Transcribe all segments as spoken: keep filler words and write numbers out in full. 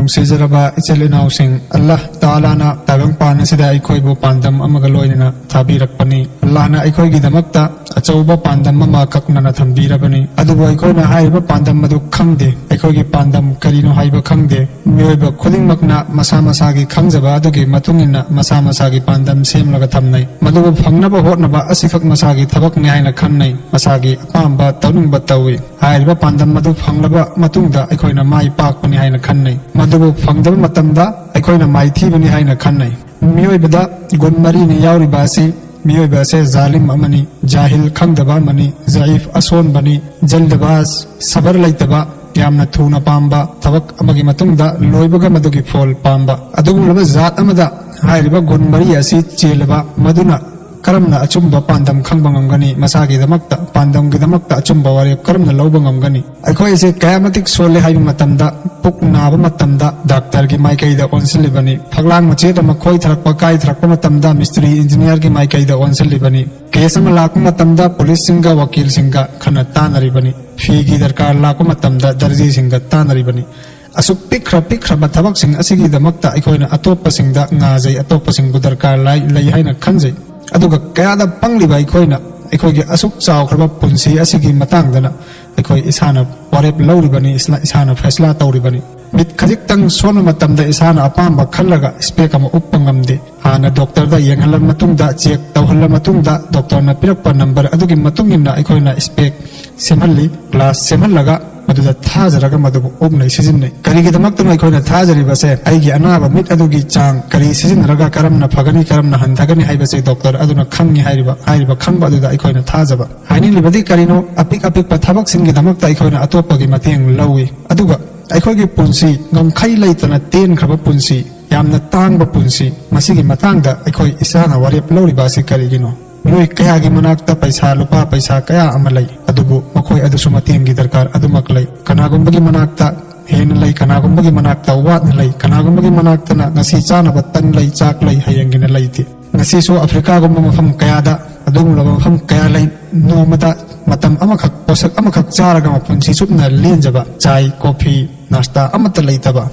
ꯅꯨꯡꯁꯤꯖꯔꯕ ꯏꯆꯤꯜ ꯏꯅꯥꯎꯁꯤꯡ, ꯑꯜꯂꯥꯍ ꯇꯥꯂꯥꯅ ꯇꯥꯏꯕꯪꯄꯥꯟ ꯑꯁꯤꯗ ꯑꯩꯈꯣꯏꯕꯨ ꯄꯥꯟꯗꯝ ꯑꯃꯒ ꯂꯣꯏꯅꯅ ꯊꯥꯕꯤꯔꯛꯄꯅꯤ꯫ ꯑꯜꯂꯥꯍꯅ ꯑꯩꯈꯣꯏꯒꯤꯗꯃꯛꯇ ꯑꯆꯧꯕ ꯄꯥꯟꯗꯝ ꯑꯃ ꯀꯛꯅꯅ ꯊꯝꯕꯤꯔꯕꯅꯤ꯫ ꯑꯗꯨꯕꯨ ꯑꯩꯈꯣꯏꯅ ꯍꯥꯏꯔꯤꯕ ꯄꯥꯟꯗꯝ ꯑꯗꯨ ꯈꯪꯗꯦ꯫ ꯑꯩꯈꯣꯏꯒꯤ ꯄꯥꯟꯗꯝ ꯀꯔꯤꯅꯣ ꯍꯥꯏꯕ ꯈꯪꯗꯦ꯫ ꯃꯤꯑꯣꯏꯕ ꯈꯨꯗꯤꯡꯃꯛꯅ ꯃꯁꯥ ꯃꯁꯥꯒꯤ ꯈꯪꯖꯕ ꯑꯗꯨꯒꯤ ꯃꯇꯨꯡ ꯏꯟꯅ ꯃꯁꯥ ꯃꯁꯥꯒꯤ ꯄꯥꯟꯗꯝ ꯁꯦꯝꯂꯒ ꯊꯝꯅꯩ꯫ ꯃꯗꯨꯕꯨ ꯐꯪꯅꯕ ꯍꯣꯠꯅꯕ ꯑꯁꯤꯈꯛ ꯃꯁꯥꯒꯤ ꯊꯕꯛꯅꯤ ꯍꯥꯏꯅ ꯈꯟꯅꯩ꯫ ꯃꯁꯥꯒꯤ ꯑꯄꯥꯝꯕ ꯇꯧꯅꯤꯡꯕ ꯇꯧꯏ꯫ ꯍꯥꯏꯔꯤꯕ ꯄꯥꯟꯗꯝ ꯑꯗꯨ ꯐꯪꯂꯕ ꯃꯇꯨꯡꯗ ꯑꯩꯈꯣꯏꯅ ꯃꯥꯏ ꯄꯥꯛꯄꯅꯤ ꯍꯥꯏꯅ ꯈꯟꯅꯩ꯫ ꯃꯗꯨꯕꯨ ꯐꯪꯗꯕ ꯃꯇꯝꯗ ꯑꯩꯈꯣꯏꯅ ꯃꯥꯏꯊꯤꯕꯅꯤ ꯍꯥꯏꯅ ꯈꯟꯅꯩ꯫ ꯃꯤꯑꯣꯏꯕꯗ ꯒꯨꯟ ꯃꯔꯤꯅ ꯌꯥꯎꯔꯤꯕ ꯑꯁꯤ, ꯃꯤꯑꯣꯏꯕ ꯑꯁꯦ ꯖꯥꯂꯤꯝ ꯑꯃꯅꯤ, ꯖꯥꯍꯤꯜ ꯈꯪꯗꯕ ꯑꯃꯅꯤ, ꯖꯌꯤꯐ ꯑꯁꯣꯟꯕꯅꯤ, ꯖꯜꯗꯕꯥꯖ ꯁꯕꯔ ꯂꯩꯇꯕ, ꯌꯥꯝꯅ ꯊꯨꯅ ꯄꯥꯝꯕ, ꯊꯕꯛ ꯑꯃꯒꯤ ꯃꯇꯨꯡꯗ ꯂꯣꯏꯕꯒ ꯃꯗꯨꯒꯤ ꯐꯣꯜ ꯄꯥꯝꯕ꯫ ꯑꯗꯨꯒꯨꯝꯂꯕ ꯖꯥꯠ ꯑꯃꯗ ꯍꯥꯏꯔꯤꯕ ꯒꯨꯟ ꯃꯔꯤ ꯑꯁꯤ ꯆꯦꯜꯂꯕ ꯃꯗꯨꯅ ꯀꯔꯝꯅ ꯑꯆꯨꯝꯕ ꯄꯥꯟꯗꯝ ꯈꯪꯕ ꯉꯝꯒꯅꯤ? ꯃꯁꯥꯒꯤꯗꯃꯛꯇ, ꯄꯥꯟꯗꯝꯒꯤꯗꯃꯛꯇ ꯑꯆꯨꯝꯕ ꯋꯥꯔꯦꯞ ꯀꯔꯝꯅ ꯂꯧꯕ ꯉꯝꯒꯅꯤ? ꯑꯩꯈꯣꯏ ꯑꯁꯦ ꯀꯌꯥ ꯃꯇꯤꯛ ꯁꯣꯜꯂꯦ ꯍꯥꯏꯕ ꯃꯇꯝꯗ, ꯄꯨꯛ ꯅꯥꯕ ꯃꯇꯝꯗ ꯗꯥꯛꯇꯔꯒꯤ ꯃꯥꯏꯀꯩꯗ ꯑꯣꯟꯁꯤꯜꯂꯤꯕꯅꯤ꯫ ꯐꯛꯂꯥꯡ ꯃꯆꯦꯠ ꯑꯃ ꯈꯣꯏꯊꯔꯛꯄ, ꯀꯥꯏꯊꯔꯛꯄ ꯃꯇꯝꯗ ꯃꯤꯁꯇ꯭ꯔꯤ, ꯏꯟꯖꯤꯅꯤꯌꯥꯔꯒꯤ ꯃꯥꯏꯀꯩꯗ ꯑꯣꯟꯁꯤꯜꯂꯤꯕꯅꯤ꯫ ꯀꯦꯁ ꯑꯃ ꯂꯥꯛꯄ ꯃꯇꯝꯗ ꯄꯨꯂꯤꯁꯁꯤꯡꯒ ꯋꯀꯤꯜꯁꯤꯡꯒ ꯈꯟꯅ ꯇꯥꯟꯅꯔꯤꯕꯅꯤ꯫ ꯐꯤꯒꯤ ꯗꯔꯀꯥꯔ ꯂꯥꯛꯄ ꯃꯇꯝꯗ ꯗꯔꯖꯤꯁꯤꯡꯒ ꯇꯥꯟꯅꯔꯤꯕꯅꯤ꯫ ꯑꯁꯨꯛ ꯄꯤꯛꯈ꯭ꯔ ꯄꯤꯛꯈ꯭ꯔꯕ ꯊꯕꯛꯁꯤꯡ ꯑꯁꯤꯒꯤꯗꯃꯛꯇ ꯑꯩꯈꯣꯏꯅ ꯑꯇꯣꯞꯄꯁꯤꯡꯗ ꯉꯥꯖꯩ, ꯑꯇꯣꯞꯄꯁꯤꯡꯕꯨ ꯗꯔꯀꯥꯔ ꯂꯩ, ꯂꯩ ꯍꯥꯏꯅ ꯈꯟꯖꯩ꯫ ꯑꯗꯨꯒ ꯀꯌꯥꯗ ꯄꯪꯂꯤꯕ ꯑꯩꯈꯣꯏꯅ ꯑꯩꯈꯣꯏꯒꯤ ꯑꯁꯨꯛ ꯆꯥꯎꯈ꯭ꯔꯕ ꯄꯨꯟꯁꯤ ꯑꯁꯤꯒꯤ ꯃꯇꯥꯡꯗꯅ ꯑꯩꯈꯣꯏ ꯏꯁꯥꯅ ꯋꯥꯔꯦꯞ ꯂꯧꯔꯤꯕꯅꯤ, ꯏꯁꯥ-, ꯏꯁꯥꯅ ꯐꯩꯁꯂꯥ ꯇꯧꯔꯤꯕꯅꯤ꯫ ꯃꯤꯠ ꯈꯖꯤꯛꯇꯪ ꯁꯣꯟꯕ ꯃꯇꯝꯗ ꯏꯁꯥꯅ ꯑꯄꯥꯝꯕ ꯈꯜꯂꯒ ꯏꯁꯄꯦꯛ ꯑꯃ ꯎꯞꯄ ꯉꯝꯗꯦ꯫ ꯍꯥꯟꯅ ꯗꯣꯛꯇꯔꯗ ꯌꯦꯡꯍꯜꯂ ꯃꯇꯨꯡꯗ, ꯆꯦꯛ ꯇꯧꯍꯜꯂ ꯃꯇꯨꯡꯗ, ꯗꯣꯛꯇꯔꯅ ꯄꯤꯔꯛꯄ ꯅꯝꯕꯔ ꯑꯗꯨꯒꯤ ꯃꯇꯨꯡ ꯏꯟꯅ ꯑꯩꯈꯣꯏꯅ ꯏꯁꯄꯦꯛ ꯁꯦꯝꯍꯜꯂꯤ꯫ ꯒ꯭ꯂꯥꯁ ꯁꯦꯝꯍꯜꯂꯒ ꯃꯗꯨꯗ ꯊꯥꯖꯔꯒ ꯃꯗꯨꯕꯨ ꯎꯞꯅꯩ, ꯁꯤꯖꯤꯟꯅꯩ꯫ ꯀꯔꯤꯒꯤꯗꯃꯛꯇꯅꯣ ꯑꯩꯈꯣꯏꯅ ꯊꯥꯖꯔꯤꯕꯁꯦ? ꯑꯩꯒꯤ ꯑꯅꯥꯕ ꯃꯤꯠ ꯑꯗꯨꯒꯤ ꯆꯥꯡ ꯀꯔꯤ ꯁꯤꯖꯤꯟꯅꯔꯒ ꯀꯔꯝꯅ ꯐꯒꯅꯤ, ꯀꯔꯝꯅ ꯍꯟꯊꯒꯅꯤ ꯍꯥꯏꯕꯁꯦ ꯗꯣꯛꯇꯔ ꯑꯗꯨꯅ ꯈꯪꯉꯤ ꯍꯥꯏꯔꯤꯕ, ꯍꯥꯏꯔꯤꯕ ꯈꯪꯕ ꯑꯗꯨꯗ ꯑꯩꯈꯣꯏꯅ ꯊꯥꯖꯕ꯫ ꯍꯥꯏꯅꯤꯡꯂꯤꯕꯗꯤ ꯀꯔꯤꯅꯣ? ꯑꯄꯤꯛ ꯑꯄꯤꯛꯄ ꯊꯕꯛꯁꯤꯡꯒꯤꯗꯃꯛꯇ ꯑꯩꯈꯣꯏꯅ ꯑꯇꯣꯞꯄꯒꯤ ꯃꯇꯦꯡ ꯂꯧꯏ, ꯑꯗꯨꯒ ꯑꯩꯈꯣꯏꯒꯤ ꯄꯨꯟꯁꯤ ꯉꯝꯈꯩ ꯂꯩꯇꯅ ꯇꯦꯟꯈ꯭ꯔꯕ ꯄꯨꯟꯁꯤ, ꯌꯥꯝꯅ ꯇꯥꯡꯕ ꯄꯨꯟꯁꯤ, ꯃꯁꯤꯒꯤ ꯃꯇꯥꯡꯗ ꯑꯩꯈꯣꯏ ꯏꯁꯥꯅ ꯋꯥꯔꯦꯞ ꯂꯧꯔꯤꯕ ꯑꯁꯤ ꯀꯔꯤꯒꯤꯅꯣ? ꯃꯤꯑꯣꯏ ꯀꯌꯥꯒꯤ ꯃꯅꯥꯛꯇ ꯄꯩꯁꯥ, ꯂꯨꯄꯥ ꯄꯩꯁꯥ ꯀꯌꯥ ꯑꯃ ꯂꯩ, ꯑꯗꯨꯕꯨ ꯃꯈꯣꯏ ꯑꯗꯨꯁꯨ ꯃꯇꯦꯡꯒꯤ ꯗꯔꯀꯥꯔ ꯑꯗꯨꯃꯛ ꯂꯩ꯫ ꯀꯅꯥꯒꯨꯝꯕꯒꯤ ꯃꯅꯥꯛꯇ ꯍꯦꯟꯅ ꯂꯩ, ꯀꯅꯥꯒꯨꯝꯕꯒꯤ ꯃꯅꯥꯛꯇ ꯋꯥꯠꯅ ꯂꯩ, ꯀꯅꯥꯒꯨꯝꯕꯒꯤ ꯃꯅꯥꯛꯇꯅ ꯉꯁꯤ ꯆꯥꯅꯕ ꯇꯟ ꯂꯩ, ꯆꯥꯛ ꯂꯩ, ꯍꯌꯦꯡꯒꯤꯅ ꯂꯩꯇꯦ꯫ ꯉꯁꯤꯁꯨ ꯑꯐ꯭ꯔꯤꯀꯥꯒꯨꯝꯕ ꯃꯐꯝ ꯀꯌꯥꯗ ꯑꯗꯨꯒꯨꯝꯂꯕ ꯃꯐꯝ ꯀꯌꯥ ꯂꯩ, ꯅꯣꯡꯃꯗ ꯃꯇꯝ ꯑꯃꯈꯛ, ꯄꯣꯠꯁꯛ ꯑꯃꯈꯛ ꯆꯥꯔꯒ ꯃꯄꯨꯟꯁꯤ ꯆꯨꯞꯅ ꯂꯦꯟꯖꯕ, ꯆꯥꯏ, ꯀꯣꯐꯤ, ꯅꯥꯁꯇꯥ ꯑꯃꯠꯇ ꯂꯩꯇꯕ꯫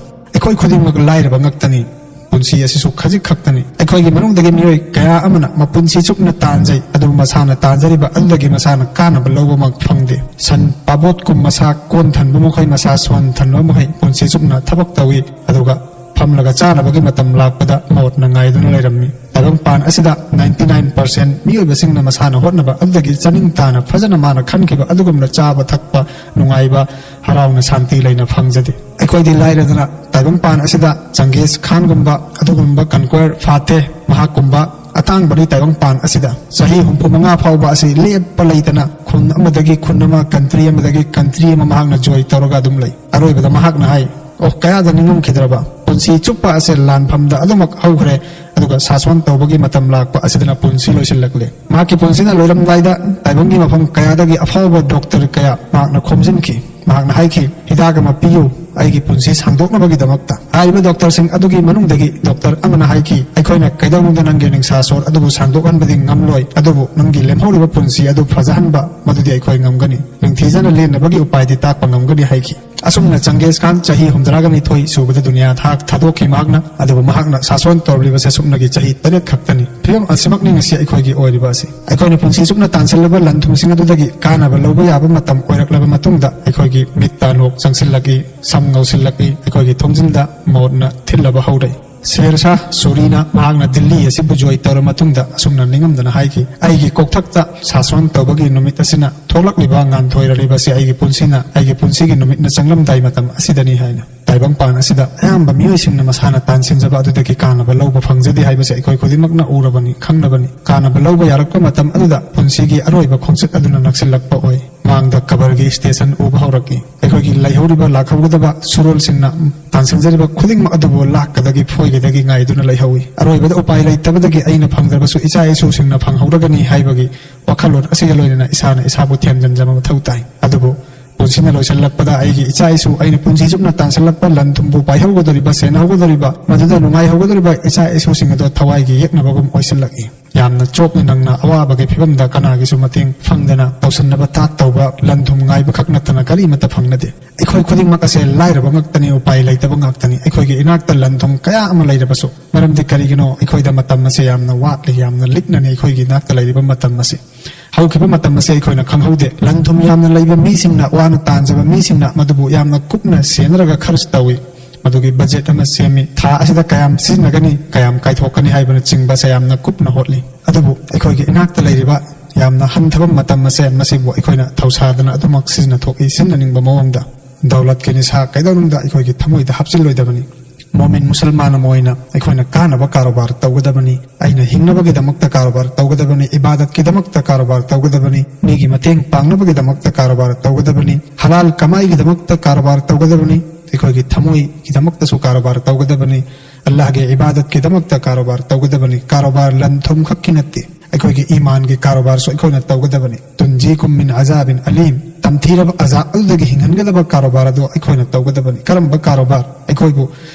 ꯑꯩꯈꯣꯏ ꯈꯨꯗꯤꯡꯃꯛ ꯂꯥꯏꯔꯕ ꯉꯥꯛꯇꯅꯤ꯫ ꯄꯨꯟꯁꯤ ꯑꯁꯤꯁꯨ ꯈꯖꯤꯛ ꯈꯛꯇꯅꯤ꯫ ꯑꯩꯈꯣꯏꯒꯤ ꯃꯅꯨꯡꯗꯒꯤ ꯃꯤꯑꯣꯏ ꯀꯌꯥ ꯑꯃꯅ ꯃꯄꯨꯟꯁꯤ ꯆꯨꯞꯅ ꯇꯥꯟꯖꯩ, ꯑꯗꯨꯕꯨ ꯃꯁꯥꯅ ꯇꯥꯟꯖꯔꯤꯕ ꯑꯗꯨꯗꯒꯤ ꯃꯁꯥꯅ ꯀꯥꯟꯅꯕ ꯂꯧꯕꯃꯛ ꯐꯪꯗꯦ꯫ ꯁꯟ ꯄꯥꯕꯣꯠꯀꯨꯝ ꯃꯁꯥ ꯀꯣꯟ ꯊꯟꯕ ꯃꯈꯩ, ꯃꯁꯥ ꯁꯣꯟ ꯊꯟꯕ ꯃꯈꯩ ꯄꯨꯟꯁꯤ ꯆꯨꯞꯅ ꯊꯕꯛ ꯇꯧꯏ, ꯑꯗꯨꯒ ꯐꯝꯂꯒ ꯆꯥꯅꯕꯒꯤ ꯃꯇꯝ ꯂꯥꯛꯄꯗ ꯃꯣꯠꯅ ꯉꯥꯏꯗꯨꯅ ꯂꯩꯔꯝꯃꯤ꯫ ꯇꯥꯏꯕꯪꯄꯥꯟ ꯑꯁꯤꯗ ninety nine percent ꯃꯤꯑꯣꯏꯕꯁꯤꯡꯅ ꯃꯁꯥꯅ ꯍꯣꯠꯅꯕ ꯑꯗꯨꯗꯒꯤ ꯆꯥꯅꯤꯡ ꯇꯥꯅ ꯐꯖꯅ ꯃꯥꯅ ꯈꯟꯈꯤꯕ ꯑꯗꯨꯒꯨꯝꯅ ꯆꯥꯕ ꯊꯛꯄ ꯅꯨꯡꯉꯥꯏꯕ ꯍꯔꯥꯎꯅ ꯁꯥꯟꯇꯤ ꯂꯩꯅ ꯐꯪꯖꯗꯦ꯫ ꯑꯩꯈꯣꯏꯗꯤ ꯂꯥꯏꯔꯗꯅ ꯇꯥꯏꯕꯪꯄꯥꯟ ꯑꯁꯤꯗ ꯆꯪꯒꯤꯁ ꯈꯥꯟꯒꯨꯝꯕ ꯑꯗꯨꯒꯨꯝꯕ ꯀꯟꯀ꯭ꯋꯔ ꯐꯥꯇꯦ ꯃꯍꯥꯛꯀꯨꯝꯕ ꯑꯇꯥꯡꯕꯅꯤ꯫ ꯇꯥꯏꯕꯪꯄꯥꯟ ꯑꯁꯤꯗ ꯆꯍꯤ ꯍꯨꯝꯐꯨ ꯃꯉꯥ ꯐꯥꯎꯕ ꯑꯁꯤ ꯂꯦꯞꯄ ꯂꯩꯇꯅ ꯈꯨꯟ ꯑꯃꯗꯒꯤ ꯈꯨꯟ ꯑꯃ, ꯀꯟꯇ꯭ꯔꯤ ꯑꯃꯗꯒꯤ ꯀꯟꯇ꯭ꯔꯤ ꯑꯃ ꯃꯍꯥꯛꯅ ꯖꯣꯏ ꯇꯧꯔꯒ ꯑꯗꯨꯝ ꯂꯩ꯫ ꯑꯔꯣꯏꯕꯗ ꯃꯍꯥꯛꯅ ꯍꯥꯏ, "ꯑꯣ, ꯀꯌꯥꯗ ꯅꯤꯡꯉꯝꯈꯤꯗ꯭ꯔꯕ? ꯄꯨꯟꯁꯤ ꯆꯨꯞꯄ ꯑꯁꯦ ꯂꯥꯟꯐꯝꯗ ꯑꯗꯨꯃꯛ ꯍꯧꯈ꯭ꯔꯦ, ꯑꯗꯨꯒ ꯁꯥꯁꯣꯟ ꯇꯧꯕꯒꯤ ꯃꯇꯝ ꯂꯥꯛꯄ ꯑꯁꯤꯗꯅ ꯄꯨꯟꯁꯤ ꯂꯣꯏꯁꯤꯜꯂꯛꯂꯦ꯫" ꯃꯍꯥꯛꯀꯤ ꯄꯨꯟꯁꯤꯅ ꯂꯣꯏꯔꯝꯗꯥꯏꯗ ꯇꯥꯏꯕꯪꯒꯤ ꯃꯐꯝ ꯀꯌꯥꯗꯒꯤ ꯑꯐꯥꯎꯕ ꯗꯣꯛꯇꯔ ꯀꯌꯥ ꯃꯍꯥꯛꯅ ꯈꯣꯝꯖꯤꯟꯈꯤ꯫ ꯃꯍꯥꯛꯅ ꯍꯥꯏꯈꯤ, "ꯍꯤꯗꯥꯛ ꯑꯃ ꯄꯤꯌꯨ ꯑꯩꯒꯤ ꯄꯨꯟꯁꯤ ꯁꯥꯡꯗꯣꯛꯅꯕꯒꯤꯗꯃꯛꯇ꯫" ꯍꯥꯏꯔꯤꯕ ꯗꯣꯛꯇꯔꯁꯤꯡ ꯑꯗꯨꯒꯤ ꯃꯅꯨꯡꯗꯒꯤ ꯗꯣꯛꯇꯔ ꯑꯃꯅ ꯍꯥꯏꯈꯤ, "ꯑꯩꯈꯣꯏꯅ ꯀꯩꯗꯧꯅꯨꯡꯗ ꯅꯪꯒꯤ ꯅꯤꯡꯁꯥ ꯁꯣꯔ ꯑꯗꯨꯕꯨ ꯁꯥꯡꯗꯣꯛꯍꯟꯕꯗꯤ ꯉꯝꯂꯣꯏ, ꯑꯗꯨꯕꯨ ꯅꯪꯒꯤ ꯂꯦꯝꯍꯧꯔꯤꯕ ꯄꯨꯟꯁꯤ ꯑꯗꯨ ꯐꯖꯍꯟꯕ, ꯃꯗꯨꯗꯤ ꯑꯩꯈꯣꯏ ꯉꯝꯒꯅꯤ꯫ ꯅꯤꯡꯊꯤꯖꯅ ꯂꯦꯟꯅꯕꯒꯤ ꯎꯄꯥꯏꯗꯤ ꯇꯥꯛꯄ ꯉꯝꯒꯅꯤ" ꯍꯥꯏꯈꯤ꯫ ꯑꯁꯨꯝꯅ ꯆꯪꯒꯦꯖ ꯈꯥꯟ ꯆꯍꯤ ꯍꯨꯝꯗ꯭ꯔꯥꯒ ꯅꯤꯊꯣꯏ ꯁꯨꯕꯗ ꯗꯨꯅꯤꯌꯥ ꯊꯥꯛ ꯊꯥꯗꯣꯛꯈꯤ ꯃꯍꯥꯛꯅ꯫ ꯑꯗꯨꯕꯨ ꯃꯍꯥꯛꯅ ꯁꯥꯁꯣꯟ ꯇꯧꯔꯝꯂꯤꯕꯁꯦ ꯁꯨꯞꯅꯒꯤ ꯆꯍꯤ ꯇꯔꯦꯠ ꯈꯛꯇꯅꯤ꯫ ꯐꯤꯕꯝ ꯑꯁꯤꯃꯛꯅꯤ ꯉꯁꯤ ꯑꯩꯈꯣꯏꯒꯤ ꯑꯣꯏꯔꯤꯕ ꯑꯁꯤ꯫ ꯑꯩꯈꯣꯏꯅ ꯄꯨꯟꯁꯤ ꯆꯨꯞꯅ ꯇꯥꯟꯁꯤꯜꯂꯕ ꯂꯟ ꯊꯨꯝꯁꯤꯡ ꯑꯗꯨꯗꯒꯤ ꯀꯥꯟꯅꯕ ꯂꯧꯕ ꯌꯥꯕ ꯃꯇꯝ ꯑꯣꯏꯔꯛꯂꯕ ꯃꯇꯨꯡꯗ ꯑꯩꯈꯣꯏꯒꯤ ꯃꯤꯠ ꯇꯥ ꯅꯣꯛ ꯆꯪꯁꯤꯜꯂꯛꯏ, ꯁꯝ ꯉꯧꯁꯤꯜꯂꯛꯏ, ꯑꯩꯈꯣꯏꯒꯤ ꯊꯣꯡꯖꯤꯟꯗ ꯃꯣꯠꯅ ꯊꯤꯜꯂꯕ ꯍꯧꯔꯛꯏ꯫ ꯁꯦꯔ ꯁꯥꯍ ꯁꯨꯔꯤꯅ ꯃꯍꯥꯛꯅ ꯗꯤꯜꯂꯤ ꯑꯁꯤꯕꯨ ꯖꯣꯏ ꯇꯧꯔ ꯃꯇꯨꯡꯗ ꯑꯁꯨꯝꯅ ꯅꯤꯡꯉꯝꯗꯅ ꯍꯥꯏꯈꯤ, "ꯑꯩꯒꯤ ꯀꯣꯛꯊꯛꯇ ꯁꯥꯁꯣꯟ ꯇꯧꯕꯒꯤ ꯅꯨꯃꯤꯠ ꯑꯁꯤꯅ ꯊꯣꯛꯂꯛꯂꯤꯕ ꯉꯥꯟꯊꯣꯏꯔꯔꯤꯕꯁꯤ ꯑꯩꯒꯤ ꯄꯨꯟꯁꯤꯅ, ꯑꯩꯒꯤ ꯄꯨꯟꯁꯤꯒꯤ ꯅꯨꯃꯤꯠꯅ ꯆꯪꯂꯝꯗꯥꯏ ꯃꯇꯝ ꯑꯁꯤꯗꯅꯤ" ꯍꯥꯏꯅ꯫ ꯇꯥꯏꯕꯪꯄꯥꯟ ꯑꯁꯤꯗ ꯑꯌꯥꯝꯕ ꯃꯤꯑꯣꯏꯁꯤꯡꯅ ꯃꯁꯥꯅ ꯇꯥꯟꯁꯤꯟꯖꯕ ꯑꯗꯨꯗꯒꯤ ꯀꯥꯟꯅꯕ ꯂꯧꯕ ꯐꯪꯖꯗꯦ ꯍꯥꯏꯕꯁꯤ ꯑꯩꯈꯣꯏ ꯈꯨꯗꯤꯡꯃꯛꯅ ꯎꯔꯕꯅꯤ, ꯈꯪꯂꯕꯅꯤ꯫ ꯀꯥꯟꯅꯕ ꯂꯧꯕ ꯌꯥꯔꯛꯄ ꯃꯇꯝ ꯑꯗꯨꯗ ꯄꯨꯟꯁꯤꯒꯤ ꯑꯔꯣꯏꯕ ꯈꯣꯡꯆꯠ ꯑꯗꯨꯅ ꯅꯛꯁꯤꯜꯂꯛꯄ ꯑꯣꯏ꯫ ꯃꯥꯡꯗ ꯀꯕꯔꯒꯤ ꯁ꯭ꯇꯦꯁꯟ ꯎꯕ ꯍꯧꯔꯛꯏ꯫ ꯑꯩꯈꯣꯏꯒꯤ ꯂꯩꯍꯧꯔꯤꯕ ꯂꯥꯛꯍꯧꯒꯗꯕ ꯁꯨꯔꯣꯜꯁꯤꯡꯅ ꯇꯥꯟꯁꯤꯟꯖꯔꯤꯕ ꯈꯨꯗꯤꯡꯃꯛ ꯑꯗꯨꯕꯨ ꯂꯥꯛꯀꯗꯒꯤ ꯐꯣꯏꯒꯗꯒꯤ ꯉꯥꯏꯗꯨꯅ ꯂꯩꯍꯧꯏ꯫ ꯑꯔꯣꯏꯕꯗ ꯎꯄꯥꯏ ꯂꯩꯇꯕꯗꯒꯤ ꯑꯩꯅ ꯐꯪꯗ꯭ꯔꯕꯁꯨ ꯏꯆꯥ ꯏꯁꯨꯁꯤꯡꯅ ꯐꯪꯍꯧꯔꯒꯅꯤ ꯍꯥꯏꯕꯒꯤ ꯋꯥꯈꯜꯂꯣꯟ ꯑꯁꯤꯒ ꯂꯣꯏꯅꯅ ꯏꯁꯥꯅ ꯏꯁꯥꯕꯨ ꯊꯦꯝꯖꯤꯟꯖꯕ ꯃꯊꯧ ꯇꯥꯏ꯫ ꯑꯗꯨꯕꯨ ꯄꯨꯟꯁꯤꯅ ꯂꯣꯏꯁꯤꯜꯂꯛꯄꯗ ꯑꯩꯒꯤ ꯏꯆꯥ ꯏꯁꯨ, ꯑꯩꯅ ꯄꯨꯟꯁꯤ ꯆꯨꯞꯅ ꯇꯥꯟꯁꯤꯜꯂꯛꯄ ꯂꯟ ꯊꯨꯝꯕꯨ ꯄꯥꯏꯍꯧꯒꯗꯧꯔꯤꯕ, ꯁꯦꯟꯅꯍꯧꯒꯗꯧꯔꯤꯕ, ꯃꯗꯨꯗ ꯅꯨꯡꯉꯥꯏꯍꯧꯒꯗꯧꯔꯤꯕ ꯏꯆꯥ ꯏꯁꯨꯁꯤꯡ ꯑꯗꯣ ꯊꯋꯥꯏꯒꯤ ꯌꯦꯛꯅꯕꯒꯨꯝ ꯑꯣꯏꯁꯤꯜꯂꯛꯏ꯫ ꯌꯥꯝꯅ ꯆꯣꯞꯅ ꯅꯪꯅ ꯑꯋꯥꯕꯒꯤ ꯐꯤꯕꯝꯗ ꯀꯅꯥꯒꯤꯁꯨ ꯃꯇꯦꯡ ꯐꯪꯗꯅ ꯇꯧꯁꯟꯅꯕ ꯊꯥꯛ ꯇꯧꯕ, ꯂꯟ ꯊꯨꯝ ꯉꯥꯏꯕ ꯈꯛ ꯅꯠꯇꯅ ꯀꯔꯤꯃꯠꯇ ꯐꯪꯅꯗꯦ꯫ ꯑꯩꯈꯣꯏ ꯈꯨꯗꯤꯡꯃꯛ ꯑꯁꯦ ꯂꯥꯏꯔꯕ ꯉꯥꯛꯇꯅꯤ, ꯎꯄꯥꯏ ꯂꯩꯇꯕ ꯉꯥꯛꯇꯅꯤ꯫ ꯑꯩꯈꯣꯏꯒꯤ ꯏꯅꯥꯛꯇ ꯂꯟ ꯊꯨꯝ ꯀꯌꯥ ꯑꯃ ꯂꯩꯔꯕꯁꯨ, ꯃꯔꯝꯗꯤ ꯀꯔꯤꯒꯤꯅꯣ? ꯑꯩꯈꯣꯏꯗ ꯃꯇꯝ ꯑꯁꯦ ꯌꯥꯝꯅ ꯋꯥꯠꯂꯤ, ꯌꯥꯝꯅ ꯂꯤꯛꯅꯅꯤ ꯑꯩꯈꯣꯏꯒꯤ ꯏꯅꯥꯛꯇ ꯂꯩꯔꯤꯕ ꯃꯇꯝ ꯑꯁꯤ꯫ ꯍꯧꯈꯤꯕ ꯃꯇꯝ ꯑꯁꯤ ꯑꯩꯈꯣꯏꯅ ꯈꯪꯍꯧꯗꯦ꯫ ꯂꯟ ꯊꯨꯝ ꯌꯥꯝꯅ ꯂꯩꯕ ꯃꯤꯁꯤꯡꯅ, ꯋꯥꯅ ꯇꯥꯟꯖꯕ ꯃꯤꯁꯤꯡꯅ ꯃꯗꯨꯕꯨ ꯌꯥꯝꯅ ꯀꯨꯞꯅ ꯁꯦꯟꯅꯔꯒ ꯈꯔꯆ ꯇꯧꯏ꯫ ꯃꯗꯨꯒꯤ ꯕꯖꯦꯠ ꯑꯃ ꯁꯦꯝꯃꯤ꯫ ꯊꯥ ꯑꯁꯤꯗ ꯀꯌꯥꯝ ꯁꯤꯖꯤꯟꯅꯒꯅꯤ, ꯀꯌꯥꯝ ꯀꯥꯏꯊꯣꯛꯀꯅꯤ ꯍꯥꯏꯕꯅꯆꯤꯡꯕꯁꯦ ꯌꯥꯝꯅ ꯀꯨꯞꯅ ꯍꯣꯠꯂꯤ꯫ ꯑꯗꯨꯕꯨ ꯑꯩꯈꯣꯏꯒꯤ ꯏꯅꯥꯛꯇ ꯂꯩꯔꯤꯕ ꯌꯥꯝꯅ ꯍꯟꯊꯕ ꯃꯇꯝ ꯑꯁꯦ, ꯃꯁꯤꯕꯨ ꯑꯩꯈꯣꯏꯅ ꯊꯧꯁꯥꯗꯅ ꯑꯗꯨꯃꯛ ꯁꯤꯖꯤꯟꯅꯊꯣꯛꯏ ꯁꯤꯖꯤꯟꯅꯅꯤꯡꯕ ꯃꯑꯣꯡꯗ꯫ ꯗꯧꯂꯠꯀꯤ ꯅꯤꯁꯥ ꯀꯩꯗꯧꯅꯨꯡꯗ ꯑꯩꯈꯣꯏꯒꯤ ꯊꯃꯣꯏꯗ ꯍꯥꯞꯆꯤꯜꯂꯣꯏꯗꯕꯅꯤ꯫ ꯃꯣꯃꯤꯟ ꯃꯨꯁꯜꯃꯥꯟ ꯑꯃ ꯑꯣꯏꯅ ꯑꯩꯈꯣꯏꯅ ꯀꯥꯟꯅꯕ ꯀꯥꯔꯣꯕꯥꯔ ꯇꯧꯒꯗꯕꯅꯤ꯫ ꯑꯩꯅ ꯍꯤꯡꯅꯕꯒꯤꯗꯃꯛꯇ ꯀꯥꯔꯣꯕꯥꯔ ꯇꯧꯒꯗꯕꯅꯤ, ꯏꯕꯥꯗꯠꯀꯤꯗꯃꯛꯇ ꯀꯥꯔꯣꯕꯥꯔ ꯇꯧꯒꯗꯕꯅꯤ, ꯃꯤꯒꯤ ꯃꯇꯦꯡ ꯄꯥꯡꯅꯕꯒꯤꯗꯃꯛꯇ ꯀꯥꯔꯣꯕꯥꯔ ꯇꯧꯒꯗꯕꯅꯤ, ꯍꯂꯥꯜ ꯀꯃꯥꯏꯒꯤꯗꯃꯛꯇ ꯀꯥꯔꯣꯕꯥꯔ ꯇꯧꯒꯗꯕꯅꯤ, ꯑꯩꯈꯣꯏꯒꯤ ꯊꯃꯣꯏꯒꯤꯗꯃꯛꯇꯁꯨ ꯀꯥꯔꯣꯕꯥꯔ ꯇꯧꯒꯗꯕꯅꯤ, ꯑꯜꯂꯥꯍꯒꯤ ꯏꯕꯥꯗꯠꯀꯤꯗꯃꯛꯇ ꯀꯥꯔꯣꯕꯥꯔ ꯇꯧꯒꯗꯕꯅꯤ꯫ ꯀꯥꯔꯣꯕꯥꯔ ꯂꯟ ꯊꯨꯝ ꯈꯛꯀꯤ ꯅꯠꯇꯦ, ꯑꯩꯈꯣꯏꯒꯤ ꯏꯃꯥꯟꯒꯤ ꯀꯥꯔꯣꯕꯥꯔꯁꯨ ꯑꯩꯈꯣꯏꯅ ꯇꯧꯒꯗꯕꯅꯤ꯫ ꯇꯨꯟꯖꯤꯀꯨꯝ ꯃꯤꯟ ꯑꯖꯥꯕꯤꯟ ꯑꯂꯤꯝ, ꯇꯝꯊꯤꯔꯕ ꯑꯖꯥꯕ ꯑꯗꯨꯗꯒꯤ ꯍꯤꯡꯍꯟꯒꯗꯕ ꯀꯥꯔꯣꯕꯥꯔ ꯑꯗꯨ ꯑꯩꯈꯣꯏꯅ ꯇꯧꯒꯗꯕꯅꯤ꯫ ꯀꯔꯝꯕ ꯀꯥꯔꯣꯕꯥꯔ? ꯑꯩꯈꯣꯏꯕꯨ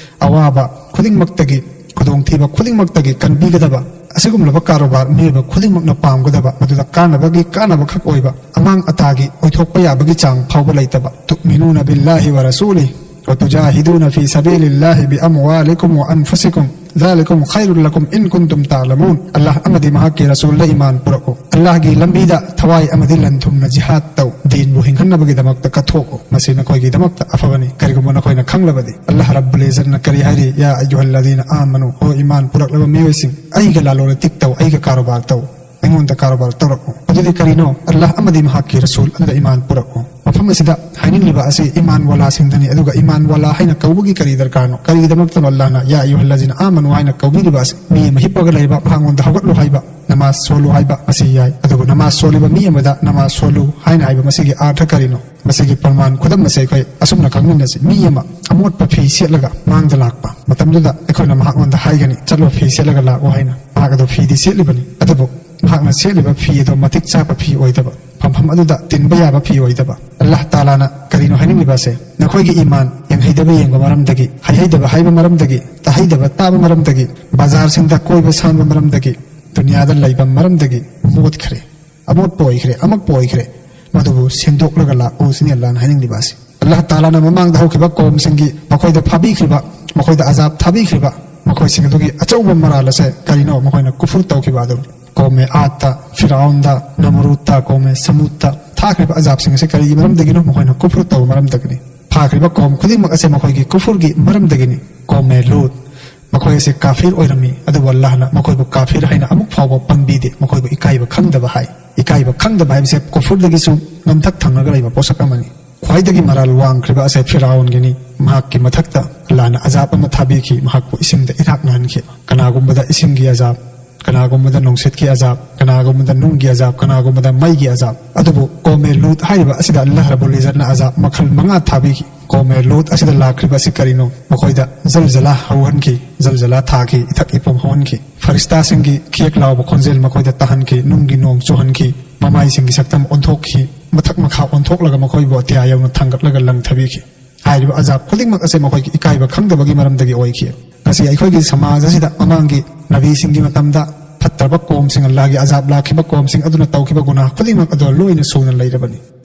ꯑꯋꯥꯕ ꯈꯨꯗꯤꯡꯃꯛꯇꯒꯤ, ꯈꯨꯗꯣꯡꯊꯤꯕ ꯈꯨꯗꯤꯡꯃꯛꯇꯒꯤ ꯀꯟꯕꯤꯒꯗꯕ, ꯑꯁꯤꯒꯨꯝꯂꯕ ꯀꯥꯔꯣꯕꯥꯔ ꯃꯤꯑꯣꯏꯕ ꯈꯨꯗꯤꯡꯃꯛꯅ ꯄꯥꯝꯒꯗꯕ, ꯃꯗꯨꯗ ꯀꯥꯟꯅꯕꯒꯤ ꯀꯥꯟꯅꯕ ꯈꯛ ꯑꯣꯏꯕ, ꯑꯃꯥꯡ ꯑꯇꯥꯒꯤ ꯑꯣꯏꯊꯣꯛꯄ ꯌꯥꯕꯒꯤ ꯆꯥꯡ ꯐꯥꯎꯕ ꯂꯩꯇꯕ꯫ تؤمنون بالله ورسوله وتجاهدون في سبيل الله بأموالكم وأنفسكم ذلكم خير لكم إن كنتم تعلمون. ꯑꯜꯂꯥꯍ ꯑꯃꯗꯤ ꯃꯍꯥꯛꯀꯤ ꯔꯁꯨꯜꯗ ꯏꯃꯥꯟ ꯄꯨꯔꯛꯎ꯫ ꯑꯜꯂꯥꯍꯒꯤ ꯂꯝꯕꯤꯗ ꯊꯋꯥꯏ ꯑꯃꯗꯤ ꯂꯟ ꯊꯨꯝꯅ ꯖꯤꯍꯥꯗ ꯇꯧ꯫ ꯗꯤꯟꯕꯨ ꯍꯤꯡꯍꯟꯅꯕꯒꯤꯗꯃꯛꯇ ꯀꯠꯊꯣꯛꯎ꯫ ꯃꯁꯤ ꯅꯈꯣꯏꯒꯤꯗꯃꯛꯇ ꯑꯐꯕꯅꯤ꯫ ꯀꯔꯤꯒꯨꯝꯕ ꯅꯈꯣꯏꯅ ꯈꯪꯂꯕꯗꯤ꯫ ꯑꯜꯂꯥꯍ ꯔꯕꯨꯜ ꯏꯖꯠꯅ ꯀꯔꯤ ꯍꯥꯏꯔꯤ? "يا أيها الذين آمنوا", ꯍꯣ ꯏꯃꯥꯟ ꯄꯨꯔꯛꯂꯕ ꯃꯤꯑꯣꯏꯁꯤꯡ, ꯑꯩꯒ ꯂꯥꯂꯣꯟ ꯏꯇꯤꯛ ꯇꯧ, ꯑꯩꯒ ꯀꯥꯔꯣꯕꯥꯔ ꯇꯧ, ꯑꯩꯉꯣꯟꯗ ꯀꯥꯔꯣꯕꯥꯔ ꯇꯧꯔꯛꯎ꯫ ꯑꯗꯨꯗꯤ ꯀꯔꯤꯅꯣ? ꯑꯜꯂꯥꯍ ꯑꯃꯗꯤ ꯃꯍꯥꯛꯀꯤ ꯔꯁꯨꯜ ꯑꯗꯨꯗ ꯏꯃꯥꯟ ꯄꯨꯔꯛꯎ꯫ ꯃꯐꯝ ꯑꯁꯤꯗ ꯍꯥꯏꯅꯤꯡꯂꯤꯕ ꯑꯁꯤ ꯏꯃꯥꯟ ꯋꯥꯂꯥꯁꯤꯡꯗꯅꯤ꯫ ꯑꯗꯨꯒ ꯏꯃꯥꯟ ꯋꯥꯂꯥ ꯍꯥꯏꯅ ꯀꯧꯕꯒꯤ ꯀꯔꯤ ꯗꯔꯀꯥꯔꯅꯣ? ꯀꯔꯤꯒꯤꯗꯃꯛꯇꯅꯣ ꯑꯜꯂꯥꯍꯅ "يا أيها الذين آمنوا" ꯍꯥꯏꯅ ꯀꯧꯕꯤꯔꯤꯕ ꯑꯁꯤ? ꯃꯤ ꯑꯃ ꯍꯤꯞꯄꯒ ꯂꯩꯕ, ꯃꯉꯣꯟꯗ ꯍꯧꯒꯠꯂꯨ ꯍꯥꯏꯕ, ꯅꯃꯥꯖ ꯁꯣꯜꯂꯨ ꯍꯥꯏꯕ, ꯃꯁꯤ ꯌꯥꯏ꯫ ꯑꯗꯨꯕꯨ ꯅꯃꯥꯖ ꯁꯣꯜꯂꯤꯕ ꯃꯤ ꯑꯃꯗ ꯅꯃꯥꯖ ꯁꯣꯜꯂꯨ ꯍꯥꯏꯅ ꯍꯥꯏꯕ ꯃꯁꯤꯒꯤ ꯑꯥꯔꯊ ꯀꯔꯤꯅꯣ? ꯃꯁꯤꯒꯤ ꯄ꯭ꯔꯃꯥꯟ ꯈꯨꯗꯝ ꯑꯁꯤ ꯑꯩꯈꯣꯏ ꯑꯁꯨꯝꯅ ꯈꯪꯃꯤꯟꯅꯁꯤ꯫ ꯃꯤ ꯑꯃ ꯑꯃꯣꯠꯄ ꯐꯤ ꯁꯦꯠꯂꯒ ꯃꯥꯡꯗ ꯂꯥꯛꯄ ꯃꯇꯝꯗꯨꯗ ꯑꯩꯈꯣꯏꯅ ꯃꯍꯥꯛꯉꯣꯟꯗ ꯍꯥꯏꯒꯅꯤ, "ꯆꯠꯂꯣ, ꯐꯤ ꯁꯦꯠꯂꯒ ꯂꯥꯛꯑꯣ" ꯍꯥꯏꯅ꯫ ꯃꯍꯥꯛ ꯑꯗꯨ ꯐꯤꯗꯤ ꯁꯦꯠꯂꯤꯕꯅꯤ, ꯑꯗꯨꯕꯨ ꯃꯍꯥꯛꯅ ꯁꯦꯠꯂꯤꯕ ꯐꯤ ꯑꯗꯨ ꯃꯇꯤꯛ ꯆꯥꯕ ꯐꯤ ꯑꯣꯏꯗꯕ, ꯐꯝꯐꯝ ꯑꯗꯨꯗ ꯇꯤꯟꯕ ꯌꯥꯕ ꯐꯤ ꯑꯣꯏꯗꯕ, ꯑꯜꯂꯥꯍ ꯇꯥꯂꯥꯅ ꯀꯔꯤꯅꯣ ꯍꯥꯏꯅꯤꯡꯂꯤꯕ ꯑꯁꯦ? ꯅꯈꯣꯏꯒꯤ ꯏꯃꯥꯟ ꯌꯦꯡꯍꯩꯗꯕ ꯌꯦꯡꯕ ꯃꯔꯝꯗꯒꯤ, ꯍꯩꯍꯩꯗꯕ ꯍꯥꯏꯕ ꯃꯔꯝꯗꯒꯤ, ꯇꯥꯍꯩꯗꯕ ꯇꯥꯕ ꯃꯔꯝꯗꯒꯤ, ꯕꯖꯥꯔꯁꯤꯡꯗ ꯀꯣꯏꯕ ꯁꯥꯟꯕ ꯃꯔꯝꯗꯒꯤ, ꯗꯨꯅꯤꯌꯥꯗ ꯂꯩꯕ ꯃꯔꯝꯗꯒꯤ ꯃꯣꯠꯈ꯭ꯔꯦ, ꯑꯃꯣꯠꯄ ꯑꯣꯏꯈ꯭ꯔꯦ, ꯑꯃꯛꯄ ꯑꯣꯏꯈ꯭ꯔꯦ, ꯃꯗꯨꯕꯨ ꯁꯦꯡꯗꯣꯛꯂꯒ ꯂꯥꯛꯎ ꯁꯤꯅꯤ ꯑꯜꯂꯥꯍꯅ ꯍꯥꯏꯅꯤꯡꯂꯤꯕ ꯑꯁꯤ꯫ ꯑꯜꯂꯥꯍ ꯇꯥꯂꯥꯅ ꯃꯃꯥꯡꯗ ꯍꯧꯈꯤꯕ ꯀꯧꯝꯁꯤꯡꯒꯤ, ꯃꯈꯣꯏꯗ ꯐꯥꯕꯤꯈ꯭ꯔꯤꯕ, ꯃꯈꯣꯏꯗ ꯑꯖꯥꯕ ꯊꯥꯕꯤꯈ꯭ꯔꯤꯕ, ꯃꯈꯣꯏꯁꯤꯡ ꯑꯗꯨꯒꯤ ꯑꯆꯧꯕ ꯃꯔꯥꯜ ꯑꯁꯦ ꯀꯔꯤꯅꯣ? ꯃꯈꯣꯏꯅ ꯀꯨꯐꯨꯔ ꯇꯧꯈꯤꯕ ꯑꯗꯨ꯫ ꯀꯧꯃꯦ ꯑꯥꯗꯇ, ꯐꯤꯔꯥꯎꯟꯗ, ꯅꯃꯔꯨꯗꯇ, ꯀꯧꯃꯦ ꯁꯃꯨꯗꯇ ꯊꯥꯈ꯭ꯔꯤꯕ ꯑꯖꯥꯕꯁꯤꯡ ꯑꯁꯤ ꯀꯔꯤꯒꯤ ꯃꯔꯝꯗꯒꯤꯅꯣ? ꯃꯈꯣꯏꯅ ꯀꯨꯐꯨꯔ ꯇꯧꯕ ꯃꯔꯝꯗꯒꯤꯅꯤ꯫ ꯐꯥꯈ꯭ꯔꯤꯕ ꯀꯧꯝ ꯈꯨꯗꯤꯡꯃꯛ ꯑꯁꯦ ꯃꯈꯣꯏꯒꯤ ꯀꯨꯐꯨꯔꯒꯤ ꯃꯔꯝꯗꯒꯤꯅꯤ꯫ ꯀꯧꯃꯦ ꯂꯨꯠ, ꯃꯈꯣꯏ ꯑꯁꯤ ꯀꯥꯐꯤꯔ ꯑꯣꯏꯔꯝꯃꯤ, ꯑꯗꯨꯕꯨ ꯑꯜꯂꯥꯍꯅ ꯃꯈꯣꯏꯕꯨ ꯀꯥꯐꯤꯔ ꯍꯥꯏꯅ ꯑꯃꯨꯛ ꯐꯥꯎꯕ ꯄꯟꯕꯤꯗꯦ꯫ ꯃꯈꯣꯏꯕꯨ ꯏꯀꯥꯏꯕ ꯈꯪꯗꯕ ꯍꯥꯏ꯫ ꯏꯀꯥꯏꯕ ꯈꯪꯗꯕ ꯍꯥꯏꯕꯁꯦ ꯀꯨꯐꯨꯔꯗꯒꯤꯁꯨ ꯅꯝꯊꯛ ꯊꯪꯅꯒ ꯂꯩꯕ ꯄꯣꯠꯁꯛ ꯑꯃꯅꯤ꯫ ꯈ꯭ꯋꯥꯏꯗꯒꯤ ꯃꯔꯥꯜ ꯋꯥꯡꯈ꯭ꯔꯤꯕ ꯑꯁꯦ ꯐꯤꯔꯥꯎꯟꯒꯤꯅꯤ꯫ ꯃꯍꯥꯛꯀꯤ ꯃꯊꯛꯇ ꯑꯜꯂꯥꯍꯅ ꯑꯖꯥꯕ ꯑꯃ ꯊꯥꯕꯤꯈꯤ, ꯃꯍꯥꯛꯄꯨ ꯏꯁꯤꯡꯗ ꯏꯔꯥꯛꯅꯍꯟꯈꯤ꯫ ꯀꯅꯥꯒꯨꯝꯕꯗ ꯏꯁꯤꯡꯒꯤ ꯑꯖꯥꯕ, ꯀꯅꯥꯒꯨꯝꯕꯗ ꯅꯨꯡꯁꯤꯠꯀꯤ ꯑꯖꯥꯕ, ꯀꯅꯥꯒꯨꯝꯕꯗ ꯅꯨꯡꯒꯤ ꯑꯖꯥꯕ, ꯀꯅꯥꯒꯨꯝꯕꯗ ꯃꯩꯒꯤ ꯑꯖꯥꯕ꯫ ꯑꯗꯨꯕꯨ ꯀꯣꯃꯦ ꯂꯨꯠ ꯍꯥꯏꯔꯤꯕ ꯑꯁꯤꯗ ꯑꯜꯂꯥꯍ ꯔꯕꯨꯜ ꯏꯖꯠꯅ ꯑꯖꯥꯕ ꯃꯈꯜ ꯃꯉꯥ ꯊꯥꯕꯤꯈꯤ꯫ ꯀꯣꯃꯦ ꯂꯨꯠ ꯑꯁꯤꯗ ꯂꯥꯛꯈ꯭ꯔꯤꯕ ꯑꯁꯤ ꯀꯔꯤꯅꯣ? ꯃꯈꯣꯏꯗ ꯖꯜꯖꯂꯥ ꯍꯧꯍꯟꯈꯤ, ꯖꯜꯖꯂꯥ ꯊꯥꯈꯤ, ꯏꯊꯛ ꯏꯄꯨꯝ ꯍꯧꯍꯟꯈꯤ꯫ ꯐꯔꯤꯁꯇꯥꯁꯤꯡꯒꯤ ꯈꯤꯌꯦꯛ ꯂꯥꯎꯕ ꯈꯣꯟꯖꯦꯜ ꯃꯈꯣꯏꯗ ꯇꯥꯍꯟꯈꯤ, ꯅꯨꯡꯒꯤ ꯅꯣꯡ ꯆꯨꯍꯟꯈꯤ, ꯃꯃꯥꯏꯁꯤꯡꯒꯤ ꯁꯛꯇꯝ ꯑꯣꯟꯊꯣꯛꯈꯤ, ꯃꯊꯛ ꯃꯈꯥ ꯑꯣꯟꯊꯣꯛꯂꯒ ꯃꯈꯣꯏꯕꯨ ꯑꯇꯤꯌꯥ ꯌꯧꯅ ꯊꯥꯡꯒꯠꯂꯒ ꯂꯪꯊꯕꯤꯈꯤ꯫ ꯍꯥꯏꯔꯤꯕ ꯑꯖꯥꯕ ꯈꯨꯗꯤꯡꯃꯛ ꯑꯁꯦ ꯃꯈꯣꯏꯒꯤ ꯏꯀꯥꯏꯕ ꯈꯪꯗꯕꯒꯤ ꯃꯔꯝꯗꯒꯤ ꯑꯣꯏꯈꯤ꯫ ꯉꯁꯤ ꯑꯩꯈꯣꯏꯒꯤ ꯁꯃꯥꯖ ꯑꯁꯤꯗ ꯃꯃꯥꯡꯒꯤ ꯅꯕꯤꯁꯤꯡꯒꯤ ꯃꯇꯝꯗ ꯐꯠꯇ꯭ꯔꯕ ꯀꯣꯝꯁꯤꯡ, ꯑꯜꯂꯥꯍꯒꯤ ꯑꯖꯥꯕ ꯂꯥꯛꯈꯤꯕ ꯀꯣꯝꯁꯤꯡ ꯑꯗꯨꯅ ꯇꯧꯈꯤꯕ ꯒꯨꯅꯥꯍ ꯈꯨꯗꯤꯡꯃꯛ ꯑꯗꯨ ꯂꯣꯏꯅ ꯁꯨꯅ ꯂꯩꯔꯕꯅꯤ꯫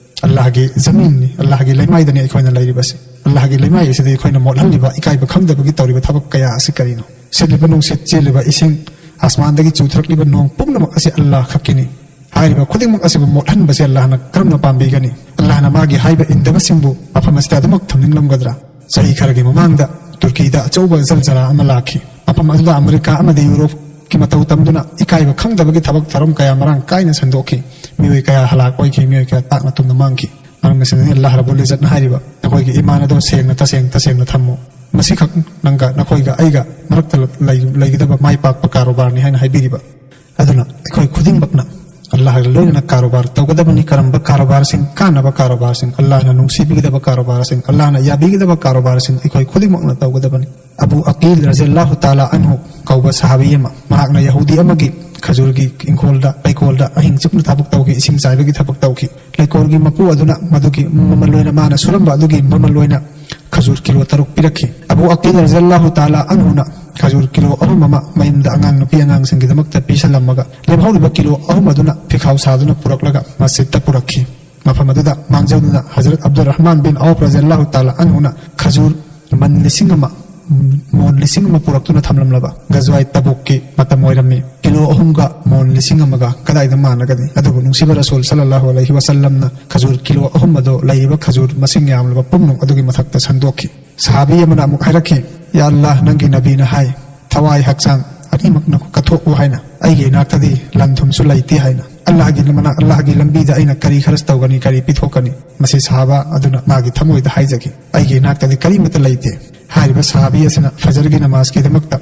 ꯑꯜꯂꯥꯍꯒꯤ ꯖꯃꯤꯟꯅꯤ, ꯑꯜꯂꯥꯍꯒꯤ ꯂꯩꯃꯥꯏꯗꯅꯤ ꯑꯩꯈꯣꯏꯅ ꯂꯩꯔꯤꯕꯁꯤ꯫ ꯑꯜꯂꯥꯍꯒꯤ ꯂꯩꯃꯥꯏ ꯑꯁꯤꯗ ꯑꯩꯈꯣꯏꯅ ꯃꯣꯠꯍꯜꯂꯤꯕ, ꯏꯀꯥꯏꯕ ꯈꯪꯗꯕꯒꯤ ꯇꯧꯔꯤꯕ ꯊꯕꯛ ꯀꯌꯥ ꯑꯁꯤ ꯀꯔꯤꯅꯣ? ꯁꯤꯠꯂꯤꯕ ꯅꯨꯡꯁꯤꯠ, ꯆꯦꯜꯂꯤꯕ ꯏꯁꯤꯡ, ꯑꯁꯃꯥꯟꯗꯒꯤ ꯆꯨꯊꯔꯛꯂꯤꯕ ꯅꯣꯡ ꯄꯨꯝꯅꯃꯛ ꯑꯁꯤ ꯑꯜꯂꯥꯍ ꯈꯛꯀꯤꯅꯤ꯫ ꯍꯥꯏꯔꯤꯕ ꯈꯨꯗꯤꯡꯃꯛ ꯑꯁꯤꯕꯨ ꯃꯣꯠꯍꯟꯕꯁꯦ ꯑꯜꯂꯥꯍꯅ ꯀꯔꯝꯅ ꯄꯥꯝꯕꯤꯒꯅꯤ? ꯑꯜꯂꯥꯍꯅ ꯃꯥꯒꯤ ꯍꯥꯏꯕ ꯏꯟꯗꯕꯁꯤꯡꯕꯨ ꯃꯐꯝ ꯑꯁꯤꯗ ꯑꯗꯨꯃꯛ ꯊꯝꯅꯤꯡꯂꯝꯒꯗ꯭ꯔꯥ? ꯆꯍꯤ ꯈꯔꯒꯤ ꯃꯃꯥꯡꯗ ꯇꯨꯔꯀꯤꯗ ꯑꯆꯧꯕ ꯖꯜꯖꯂꯥ ꯑꯃ ꯂꯥꯛꯈꯤ꯫ ꯃꯐꯝ ꯑꯗꯨꯗ ꯑꯃꯦꯔꯤꯀꯥ ꯑꯃꯗꯤ ꯌꯨꯔꯣꯞꯀꯤ ꯃꯇꯧ ꯇꯝꯗꯨꯅ ꯏꯀꯥꯏꯕ ꯈꯪꯗꯕꯒꯤ ꯊꯕꯛ ꯊꯧꯔꯝ ꯀꯌꯥ ꯃꯔꯥꯡ ꯀꯥꯏꯅ ꯁꯟꯗꯣꯛꯈꯤ꯫ ꯃꯤꯑꯣꯏ ꯀꯌꯥ ꯍꯂꯥꯛ ꯑꯣꯏꯈꯤ, ꯃꯤꯑꯣꯏ ꯀꯌꯥ ꯇꯥꯛꯅ ꯇꯨꯝꯅ ꯃꯥꯡꯈꯤ꯫ ꯃꯔꯝ ꯑꯁꯤꯅꯅꯤ ꯑꯜꯂꯥꯍ ꯔꯕꯨꯜ ꯏꯖꯠꯅ ꯍꯥꯏꯔꯤꯕ, "ꯅꯈꯣꯏꯒꯤ ꯏꯃꯥꯟ ꯑꯗꯣ ꯁꯦꯡꯅ, ꯇꯁꯦꯡ ꯇꯁꯦꯡꯅ ꯊꯝꯃꯨ꯫ ꯃꯁꯤꯈꯛ ꯅꯪꯒ, ꯅꯈꯣꯏꯒ, ꯑꯩꯒ ꯃꯔꯛꯇ ꯂꯩ-, ꯂꯩꯒꯗꯕ ꯃꯥꯏ ꯄꯥꯛꯄ ꯀꯥꯔꯣꯕꯥꯔꯅꯤ" ꯍꯥꯏꯅ ꯍꯥꯏꯕꯤꯔꯤꯕ꯫ ꯑꯗꯨꯅ ꯑꯩꯈꯣꯏ ꯈꯨꯗꯤꯡꯃꯛꯅ ꯑꯜꯂꯥꯍꯒ ꯂꯣꯏꯅꯅ ꯀꯥꯔꯣꯕꯥꯔ ꯇꯧꯒꯗꯕꯅꯤ꯫ ꯀꯔꯝꯕ ꯀꯥꯔꯣꯕꯥꯔꯁꯤꯡ? ꯀꯥꯟꯅꯕ ꯀꯥꯔꯣꯕꯥꯔꯁꯤꯡ, ꯑꯜꯂꯥꯍꯅ ꯅꯨꯡꯁꯤꯕꯤꯒꯗꯕ ꯀꯥꯔꯣꯕꯥꯔꯁꯤꯡ, ꯑꯜꯂꯥꯍꯅ ꯌꯥꯕꯤꯒꯗꯕ ꯀꯥꯔꯣꯕꯥꯔꯁꯤꯡ ꯑꯩꯈꯣꯏ ꯈꯨꯗꯤꯡꯃꯛꯅ ꯇꯧꯒꯗꯕꯅꯤ꯫ ꯑꯕꯨ ꯑꯀꯤꯜ ꯔꯖꯤꯌꯜꯂꯥꯍꯨ ꯇꯥꯂꯥ ꯑꯟꯍꯨ ꯀꯧꯕ ꯁꯍꯥꯕꯤ ꯑꯃ, ꯃꯍꯥꯛꯅ ꯌꯍꯨꯗꯤ ꯑꯃꯒꯤ ꯈꯖꯨꯔꯒꯤ ꯏꯪꯈꯣꯜꯗ, ꯂꯩꯀꯣꯜꯗ ꯑꯍꯤꯡ ꯆꯨꯞꯅ ꯊꯕꯛ ꯇꯧꯈꯤ, ꯏꯁꯤꯡ ꯆꯥꯏꯕꯒꯤ ꯊꯕꯛ ꯇꯧꯈꯤ꯫ ꯂꯩꯀꯣꯜꯒꯤ ꯃꯄꯨ ꯑꯗꯨꯅ ꯃꯗꯨꯒꯤ ꯃꯃꯜ ꯑꯣꯏꯅ, ꯃꯥꯅ ꯁꯨꯔꯝꯕ ꯑꯗꯨꯒꯤ ꯃꯃꯜ ꯑꯣꯏꯅ ꯈꯖꯨꯔ ꯀꯤꯂꯣ ꯇꯔꯨꯛ ꯄꯤꯔꯛꯈꯤ꯫ ꯑꯕꯨ ꯑꯀꯤꯜ ꯔꯖꯜꯂꯥꯍꯨ ꯇꯥꯂꯥ ꯑꯟꯍꯨꯅ ꯈꯖꯨꯔ ꯀꯤꯂꯣ ꯑꯍꯨꯝ ꯑꯃ ꯃꯌꯨꯝꯗ ꯑꯉꯥꯡ ꯅꯨꯄꯤ ꯑꯉꯥꯡꯁꯤꯡꯒꯤꯗꯃꯛꯇ ꯄꯤꯁꯜꯂꯝꯃꯒ, ꯂꯦꯝꯍꯧꯔꯤꯕ ꯀꯤꯂꯣ ꯑꯍꯨꯝ ꯑꯗꯨꯅ ꯐꯤꯈꯥꯎ ꯁꯥꯗꯨꯅ ꯄꯨꯔꯛꯂꯒ ꯃꯁꯖꯤꯗꯇ ꯄꯨꯔꯛꯈꯤ꯫ ꯃꯐꯝ ꯑꯗꯨꯗ ꯃꯥꯡꯖꯧꯅꯅ ꯍꯖꯔꯠ ꯑꯕꯗꯨꯔ ꯔꯍꯃꯥꯟ ꯕꯤꯟ ꯑꯧꯐ ꯔꯖꯤꯌꯜꯂꯥꯍꯨ ꯇꯥꯂꯥ ꯑꯟꯍꯨꯅ ꯈꯖꯨꯔ ꯃꯟ ꯂꯤꯁꯤꯡ ꯑꯃ, ꯃꯣꯟ ꯂꯤꯁꯤꯡ ꯑꯃ ꯄꯨꯔꯛꯇꯨꯅ ꯊꯝꯂꯝꯂꯕ ꯒꯖꯋꯥꯏ ꯇꯕꯨꯛꯀꯤ ꯃꯇꯝ ꯑꯣꯏꯔꯝꯃꯤ꯫ ꯀꯤꯂꯣ ꯑꯍꯨꯝꯒ ꯃꯣꯟ ꯂꯤꯁꯤꯡ ꯑꯃꯒ ꯀꯗꯥꯏꯗ ꯃꯥꯟꯅꯒꯅꯤ? ꯑꯗꯨꯕꯨ ꯅꯨꯡꯁꯤꯕ ꯔꯁꯨꯜ ꯁꯜꯂꯜꯂꯥꯍꯨ ꯑꯂꯩꯍꯤ ꯋꯁꯜꯂꯝꯅ ꯈꯖꯨꯔ ꯀꯤꯂꯣ ꯑꯍꯨꯝ ꯑꯗꯣ ꯂꯩꯔꯤꯕ ꯈꯖꯨꯔ ꯃꯁꯤꯡ ꯌꯥꯝꯂꯕ ꯄꯨꯝꯅꯃꯛ ꯑꯗꯨꯒꯤ ꯃꯊꯛꯇ ꯁꯟꯗꯣꯛꯈꯤ꯫ ꯁꯍꯥꯕꯤ ꯑꯃꯅ ꯑꯃꯨꯛ ꯍꯥꯏꯔꯛꯈꯤ, "ꯌꯥ ꯑꯜꯂꯥꯍ, ꯅꯪꯒꯤ ꯅꯕꯤꯅ ꯍꯥꯏ, ꯊꯋꯥꯏ ꯍꯛꯆꯥꯡ ꯑꯅꯤꯃꯛꯅ ꯀꯠꯊꯣꯛꯎ ꯍꯥꯏꯅ꯫ ꯑꯩꯒꯤ ꯏꯅꯥꯛꯇꯗꯤ ꯂꯟ ꯊꯨꯝꯁꯨ ꯂꯩꯇꯦ ꯍꯥꯏꯅ꯫ ꯑꯜꯂꯥꯍꯒꯤ ꯃꯅꯥꯛ, ꯑꯜꯂꯥꯍꯒꯤ ꯂꯝꯕꯤꯗ ꯑꯩꯅ ꯀꯔꯤ ꯈꯔꯁ ꯇꯧꯒꯅꯤ, ꯀꯔꯤ ꯄꯤꯊꯣꯛꯀꯅꯤ?" ꯃꯁꯤ ꯁꯍꯥꯕꯥ ꯑꯗꯨꯅ ꯃꯥꯒꯤ ꯊꯃꯣꯏꯗ ꯍꯥꯏꯖꯈꯤ, "ꯑꯩꯒꯤ ꯏꯅꯥꯛꯇꯗꯤ ꯀꯔꯤꯃꯠꯇ ꯂꯩꯇꯦ"꯫ ꯍꯥꯏꯔꯤꯕ ꯁꯍꯥꯕꯤ ꯑꯁꯤꯅ ꯐꯖꯔꯒꯤ ꯅꯃꯥꯖꯀꯤꯗꯃꯛꯇ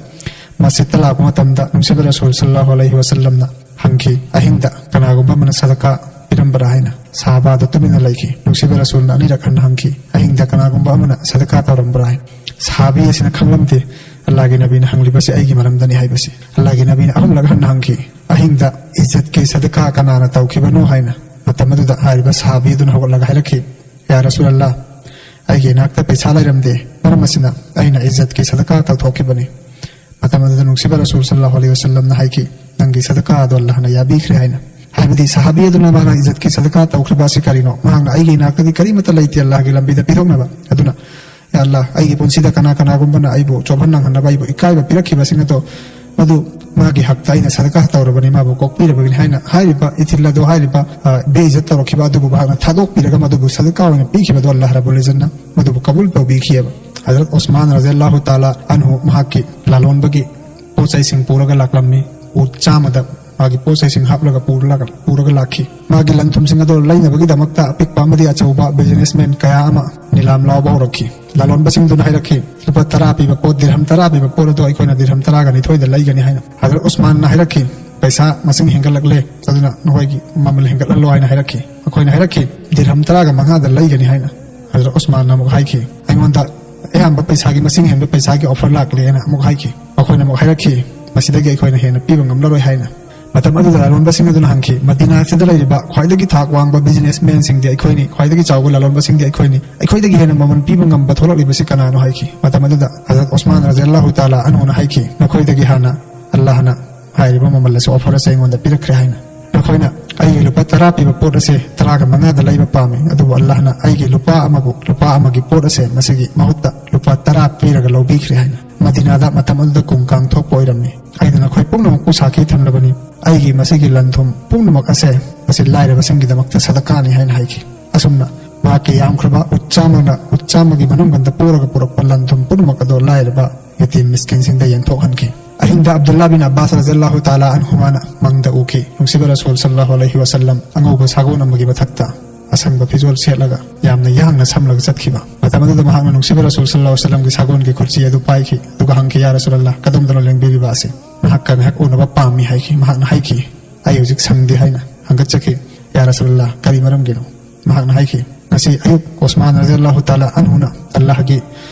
ꯃꯁꯖꯤꯗꯇ ꯂꯥꯛꯄ ꯃꯇꯝꯗ ꯅꯨꯡꯁꯤꯕ ꯔꯁꯨꯜ ꯁꯜꯂꯜꯂꯥꯍꯨ ꯑꯂꯩꯍꯤ ꯋꯁꯜꯂꯝꯅ ꯍꯪꯈꯤ, "ꯑꯍꯤꯡꯗ ꯀꯅꯥꯒꯨꯝꯕ ꯑꯃꯅ ꯁꯗꯀꯥ ꯄꯤꯔꯝꯕ꯭ꯔꯥ?" ꯍꯥꯏꯅ꯫ ꯁꯍꯥꯕꯥꯗꯨ ꯇꯨꯃꯤꯟꯅ ꯂꯩꯈꯤ꯫ ꯅꯨꯡꯁꯤꯕ ꯔꯁꯨꯜꯅ ꯑꯅꯤꯔꯛ ꯍꯟꯅ ꯍꯪꯈꯤ, "ꯑꯍꯤꯡꯗ ꯀꯅꯥꯒꯨꯝꯕ ꯑꯃꯅ ꯁꯗꯀꯥ ꯇꯧꯔꯝꯕ꯭ꯔꯥ?" ꯍꯥꯏꯅ꯫ ꯁꯍꯥꯕꯤ ꯑꯁꯤꯅ ꯈꯪꯂꯝꯗꯦ ꯑꯜꯂꯥꯍꯒꯤ ꯅꯕꯤꯅ ꯍꯪꯂꯤꯕꯁꯤ ꯑꯩꯒꯤ ꯃꯔꯝꯗꯅꯤ ꯍꯥꯏꯕꯁꯤ꯫ ꯑꯜꯂꯥꯍꯒꯤ ꯅꯕꯤꯅ ꯑꯍꯨꯝꯂꯛ ꯍꯟꯅ ꯍꯪꯈꯤ, "ꯑꯍꯤꯡꯗ ꯏꯖꯠꯀꯤ ꯁꯗꯀꯥ ꯀꯅꯥꯅ ꯇꯧꯈꯤꯕꯅꯣ?" ꯍꯥꯏꯅ꯫ ꯃꯇꯝ ꯑꯗꯨꯗ ꯍꯥꯏꯔꯤꯕ ꯁꯍꯥꯕꯤ ꯑꯗꯨꯅ ꯍꯧꯒꯠꯂꯒ ꯍꯥꯏꯔꯛꯈꯤ, "ꯌꯥ ꯔꯁꯨꯜ ꯑꯜꯂꯥꯍ, ꯑꯩꯒꯤ ꯏꯅꯥꯛꯇ ꯄꯩꯁꯥ ꯂꯩꯔꯝꯗꯦ, ꯃꯔꯝ ꯑꯁꯤꯅ ꯑꯩꯅ ꯏꯖꯠꯀꯤ ꯁꯗꯀꯥ ꯇꯧꯊꯣꯛꯈꯤꯕꯅꯤ"꯫ ꯃꯇꯝ ꯑꯗꯨꯗ ꯅꯨꯡꯁꯤꯕ ꯔꯁꯨꯜ ꯁꯜꯂꯜꯂꯥꯍꯨ ꯑꯂꯩꯍꯤ ꯋꯁꯜꯂꯝꯅ ꯍꯥꯏꯈꯤ, "ꯅꯪꯒꯤ ꯁꯗꯀꯥ ꯑꯗꯣ ꯑꯜꯂꯥꯍꯅ ꯌꯥꯕꯤꯈ꯭ꯔꯦ" ꯍꯥꯏꯅ꯫ ꯍꯥꯏꯕꯗꯤ ꯁꯍꯥꯕꯤ ꯑꯗꯨꯅ ꯃꯥꯅ ꯏꯖꯠꯀꯤ ꯁꯗꯀꯥ ꯇꯧꯈ꯭ꯔꯤꯕ ꯑꯁꯤ ꯀꯔꯤꯅꯣ? ꯃꯍꯥꯛꯅ, "ꯑꯩꯒꯤ ꯏꯅꯥꯛꯇꯗꯤ ꯀꯔꯤꯃꯠꯇ ꯂꯩꯇꯦ ꯑꯜꯂꯥꯍꯒꯤ ꯂꯝꯕꯤꯗ ꯄꯤꯊꯣꯛꯅꯕ, ꯑꯗꯨꯅ ꯌꯥ ꯑꯜꯂꯥꯍ, ꯑꯩꯒꯤ ꯄꯨꯟꯁꯤꯗ ꯀꯅꯥ ꯀꯅꯥꯒꯨꯝꯕꯅ ꯑꯩꯕꯨ ꯆꯣꯞꯍꯟ ꯅꯪꯍꯟꯅꯕ, ꯑꯩꯕꯨ ꯏꯀꯥꯏꯕ ꯄꯤꯔꯛꯈꯤꯕꯁꯤꯡ ꯑꯗꯣ, ꯃꯗꯨ ꯃꯥꯒꯤ ꯍꯛꯇ ꯑꯩꯅ ꯁꯗꯀꯥ ꯇꯧꯔꯕꯅꯤ, ꯃꯥꯕꯨ ꯀꯣꯛꯄꯤꯔꯕꯅꯤ" ꯍꯥꯏꯅ ꯍꯥꯏꯔꯤꯕ ꯏꯊꯤꯜ ꯑꯗꯨ, ꯍꯥꯏꯔꯤꯕ, ꯑ, ꯕꯦꯏꯖꯠ ꯇꯧꯔꯛꯈꯤꯕ ꯑꯗꯨꯕꯨ ꯃꯍꯥꯛꯅ ꯊꯥꯗꯣꯛꯄꯤꯔꯒ ꯃꯗꯨꯕꯨ ꯁꯗꯀꯥ ꯑꯣꯏꯅ ꯄꯤꯈꯤꯕꯗꯣ ꯑꯜꯂꯥꯍ ꯔꯕꯨꯜ ꯏꯖꯠꯅ ꯃꯗꯨꯕꯨ ꯀꯕꯨꯜ ꯇꯧꯕꯤꯈꯤꯑꯕ꯫ ꯍꯖꯔꯠ ꯎꯁꯃꯥꯟ ꯔꯖꯤꯌꯜꯂꯥꯍꯨ ꯇꯥꯂꯥ ꯑꯟꯍꯨ ꯃꯍꯥꯛꯀꯤ ꯂꯂꯣꯟꯕꯒꯤ ꯄꯣꯠ ꯆꯩꯁꯤꯡ ꯄꯨꯔꯒ ꯂꯥꯛꯂꯝꯃꯤ꯫ ꯎꯠ ꯆꯥꯝꯃꯗ ꯃꯥꯒꯤ ꯄꯣꯠ ꯆꯩꯁꯤꯡ ꯍꯥꯞꯂꯒ ꯄꯨꯔ ꯂꯥꯛ-, ꯄꯨꯔꯒ ꯂꯥꯛꯈꯤ꯫ ꯃꯥꯒꯤ ꯂꯟ ꯊꯨꯝꯁꯤꯡ ꯑꯗꯨ ꯂꯩꯅꯕꯒꯤꯗꯃꯛꯇ ꯑꯄꯤꯛꯄ ꯑꯃꯗꯤ ꯑꯆꯧꯕ businessman ꯀꯌꯥ ꯑꯃ ꯅꯤꯂꯥꯝ ꯂꯥꯎꯕ ꯍꯧꯔꯛꯈꯤ꯫ ꯂꯂꯣꯟꯕꯁꯤꯡꯗꯨꯅ ꯍꯥꯏꯔꯛꯈꯤ, "ꯂꯨꯄꯥ ꯇꯔꯥ ꯄꯤꯕ ꯄꯣꯠ, ꯗꯤꯔꯍꯝ ꯇꯔꯥ ꯄꯤꯕ ꯄꯣꯠ ꯑꯗꯨ ꯑꯩꯈꯣꯏꯅ ꯗꯤꯔꯍꯝ ꯇꯔꯥꯒ ꯅꯤꯊꯣꯏꯗ ꯂꯩꯒꯅꯤ" ꯍꯥꯏꯅ꯫ ꯍꯖꯔꯠ ꯎꯁꯃꯥꯟꯅ ꯍꯥꯏꯔꯛꯈꯤ, "ꯄꯩꯁꯥ ꯃꯁꯤꯡ ꯍꯦꯟꯒꯠꯂꯛꯂꯦ, ꯑꯗꯨꯅ ꯅꯈꯣꯏꯒꯤ ꯃꯃꯜ ꯍꯦꯟꯒꯠꯍꯜꯂꯣ" ꯍꯥꯏꯅ ꯍꯥꯏꯔꯛꯈꯤ꯫ ꯑꯩꯈꯣꯏꯅ ꯍꯥꯏꯔꯛꯈꯤ, "ꯗꯤꯔꯍꯝ ꯇꯔꯥꯒ ꯃꯉꯥꯗ ꯂꯩꯒꯅꯤ" ꯍꯥꯏꯅ꯫ ꯍꯖꯔꯠ ꯎꯁꯃꯥꯟꯅ ꯑꯃꯨꯛ ꯍꯥꯏꯈꯤ, "ꯑꯩꯉꯣꯟꯗ ꯑꯌꯥꯝꯕ ꯄꯩꯁꯥꯒꯤ ꯃꯁꯤꯡ ꯍꯦꯟꯕ ꯄꯩꯁꯥꯒꯤ offer ꯂꯥꯛꯂꯦꯅ" ꯑꯃꯨꯛ ꯍꯥꯏꯈꯤ꯫ ꯃꯈꯣꯏꯅ ꯑꯃꯨꯛ ꯍꯥꯏꯔꯛꯈꯤ, "ꯃꯁꯤꯗꯒꯤ ꯑꯩꯈꯣꯏꯅ ꯍꯦꯟꯅ ꯄꯤꯕ ꯉꯝꯂꯔꯣꯏ" ꯍꯥꯏꯅ꯫ ꯃꯇꯝ ꯑꯗꯨꯗ ꯂꯂꯣꯟꯕꯁꯤꯡ ꯑꯗꯨꯅ ꯍꯪꯈꯤ, "ꯃꯗꯤꯅꯥꯁꯤꯗ ꯂꯩꯔꯤꯕ ꯈ꯭ꯋꯥꯏꯗꯒꯤ ꯊꯥꯛ ꯋꯥꯡꯕ ꯕꯤꯖꯤꯅꯦꯁꯃꯦꯟꯁꯤꯡꯗꯤ ꯑꯩꯈꯣꯏꯅꯤ, ꯈ꯭ꯋꯥꯏꯗꯒꯤ ꯆꯥꯎꯕ ꯂꯂꯣꯟꯕꯁꯤꯡꯗꯤ ꯑꯩꯈꯣꯏꯅꯤ, ꯑꯩꯈꯣꯏꯗꯒꯤ ꯍꯦꯟꯅ ꯃꯃꯜ ꯄꯤꯕ ꯉꯝꯕ ꯊꯣꯛꯂꯛꯂꯤꯕꯁꯤ ꯀꯅꯥꯅꯣ?" ꯍꯥꯏꯈꯤ꯫ ꯃꯇꯝ ꯑꯗꯨꯗ ꯍꯖꯔꯠ ꯎꯁꯃꯥꯟ ꯔꯖꯤꯌꯜꯂꯥꯍꯨ ꯇꯥꯂꯥ ꯑꯟꯍꯨꯅ ꯍꯥꯏꯈꯤ, "ꯅꯈꯣꯏꯗꯒꯤ ꯍꯥꯟꯅ ꯑꯜꯂꯥꯍꯅ ꯍꯥꯏꯔꯤꯕ ꯃꯃꯜ ꯑꯁꯤ, ꯑꯣꯐꯔ ꯑꯁꯤ ꯑꯩꯉꯣꯟꯗ ꯄꯤꯔꯛꯈ꯭ꯔꯦ" ꯍꯥꯏꯅ꯫ "ꯅꯈꯣꯏꯅ ꯑꯩꯒꯤ ꯂꯨꯄꯥ ꯇꯔꯥ ꯄꯤꯕ ꯄꯣꯠ ꯑꯁꯦ ꯇꯔꯥꯒ ꯃꯉꯥꯗ ꯂꯩꯕ ꯄꯥꯝꯃꯤ, ꯑꯗꯨꯕꯨ ꯑꯜꯂꯥꯍꯅ ꯑꯩꯒꯤ ꯂꯨꯄꯥ ꯑꯃꯕꯨ, ꯂꯨꯄꯥ ꯑꯃꯒꯤ ꯄꯣꯠ ꯑꯁꯦ ꯃꯁꯤꯒꯤ ꯃꯍꯨꯠꯇ ꯂꯨꯄꯥ ꯇꯔꯥ ꯄꯤꯔꯒ ꯂꯧꯕꯤꯈ꯭ꯔꯦ" ꯍꯥꯏꯅ꯫ ꯃꯗꯤꯅꯥꯗ ꯃꯇꯝ ꯑꯗꯨꯗ ꯀꯨꯝ ꯀꯥꯡ ꯊꯣꯛꯄ ꯑꯣꯏꯔꯝꯃꯤ꯫ "ꯑꯩꯅ ꯅꯈꯣꯏ ꯄꯨꯝꯅꯃꯛꯄꯨ ꯁꯥꯈꯤ ꯊꯝꯂꯕꯅꯤ, ꯑꯩꯒꯤ ꯃꯁꯤꯒꯤ ꯂꯟ ꯊꯨꯝ ꯄꯨꯝꯅꯃꯛ ꯑꯁꯦ ꯃꯁꯤ ꯂꯥꯏꯔꯕꯁꯤꯡꯒꯤꯗꯃꯛꯇ ꯁꯗꯀꯥꯅꯤ" ꯍꯥꯏꯅ ꯍꯥꯏꯈꯤ꯫ ꯑꯁꯨꯝꯅ ꯃꯍꯥꯛꯀꯤ ꯌꯥꯝꯈ꯭ꯔꯕ ꯎꯠ ꯆꯥꯝꯃꯅ, ꯎꯠ ꯆꯥꯝꯃꯒꯤ ꯃꯅꯨꯡꯗ ꯄꯣꯔꯒ ꯄꯨꯔꯛꯄ ꯂꯟ ꯊꯨꯝ ꯄꯨꯝꯅꯃꯛ ꯑꯗꯨ ꯂꯥꯏꯔꯕ ꯌꯇꯤꯝ ꯃꯤꯁꯀꯤꯟꯁꯤꯡꯗ ꯌꯦꯟꯊꯣꯛꯍꯟꯈꯤ꯫ ꯑꯍꯤꯡꯗ ꯑꯕꯗꯨꯜꯂꯥ ꯕꯤꯟ ꯑꯕꯥꯁ ꯔꯖꯤꯌꯜꯂꯥꯍꯨ ꯇꯥꯂꯥ ꯑꯟꯍꯨꯃꯥꯅ ꯃꯪꯗ ꯎꯈꯤ, ꯅꯨꯡꯁꯤꯕ ꯔꯁꯨꯜ ꯁꯜꯂꯜꯂꯥꯍꯨ ꯑꯂꯩꯍꯤ ꯋꯥꯁꯜꯂꯝ ꯑꯉꯧꯕ ꯁꯥꯒꯣꯟ ꯑꯃꯒꯤ ꯃꯊꯛꯇ ꯑꯁꯪꯕ ꯐꯤꯖꯣꯜ ꯁꯦꯠꯂꯒ ꯌꯥꯝꯅ ꯌꯥꯡꯅ ꯁꯝꯂꯒ ꯆꯠꯈꯤꯕ꯫ ꯃꯇꯝ ꯑꯗꯨꯗ ꯃꯍꯥꯛꯅ ꯅꯨꯡꯁꯤꯕ ꯔꯁꯨꯜ ꯁꯜꯂꯜꯂꯥꯍꯨ ꯑꯂꯩꯍꯤ ꯋꯥꯁꯜꯂꯝꯒꯤ ꯁꯥꯒꯣꯟꯒꯤ ꯈꯨꯠꯁꯤ ꯑꯗꯨ ꯄꯥꯏꯈꯤ, ꯑꯗꯨꯒ ꯍꯪꯈꯤ, "ꯌꯥ ꯔꯁꯨꯜ ꯑꯜꯂꯥꯍ, ꯀꯗꯣꯝꯗꯅꯣ ꯂꯦꯡꯕꯤꯔꯤꯕ ꯑꯁꯤ? ꯃꯍꯥꯛꯀ ꯉꯥꯏꯍꯥꯛ ꯎꯅꯕ ꯄꯥꯝꯃꯤ" ꯍꯥꯏꯈꯤ꯫ ꯃꯍꯥꯛꯅ ꯍꯥꯏꯈꯤ, "ꯑꯩ ꯍꯧꯖꯤꯛ ꯁꯪꯗꯦ" ꯍꯥꯏꯅ ꯍꯪꯒꯠꯆꯈꯤ꯫ "ꯌꯥ ꯔꯁꯨꯜ ꯑꯜꯂꯥꯍ, ꯀꯔꯤ ꯃꯔꯝꯒꯤꯅꯣ?" ꯃꯍꯥꯛꯅ ꯍꯥꯏꯈꯤ, "ꯉꯁꯤ ꯑꯌꯨꯛ ꯎꯁꯃꯥꯟ ꯔꯖꯤꯌꯜꯂꯥꯍꯨ ꯇꯥꯂꯥ ꯑꯟꯍꯨꯅ ꯑꯜꯂꯥꯍꯒꯤ,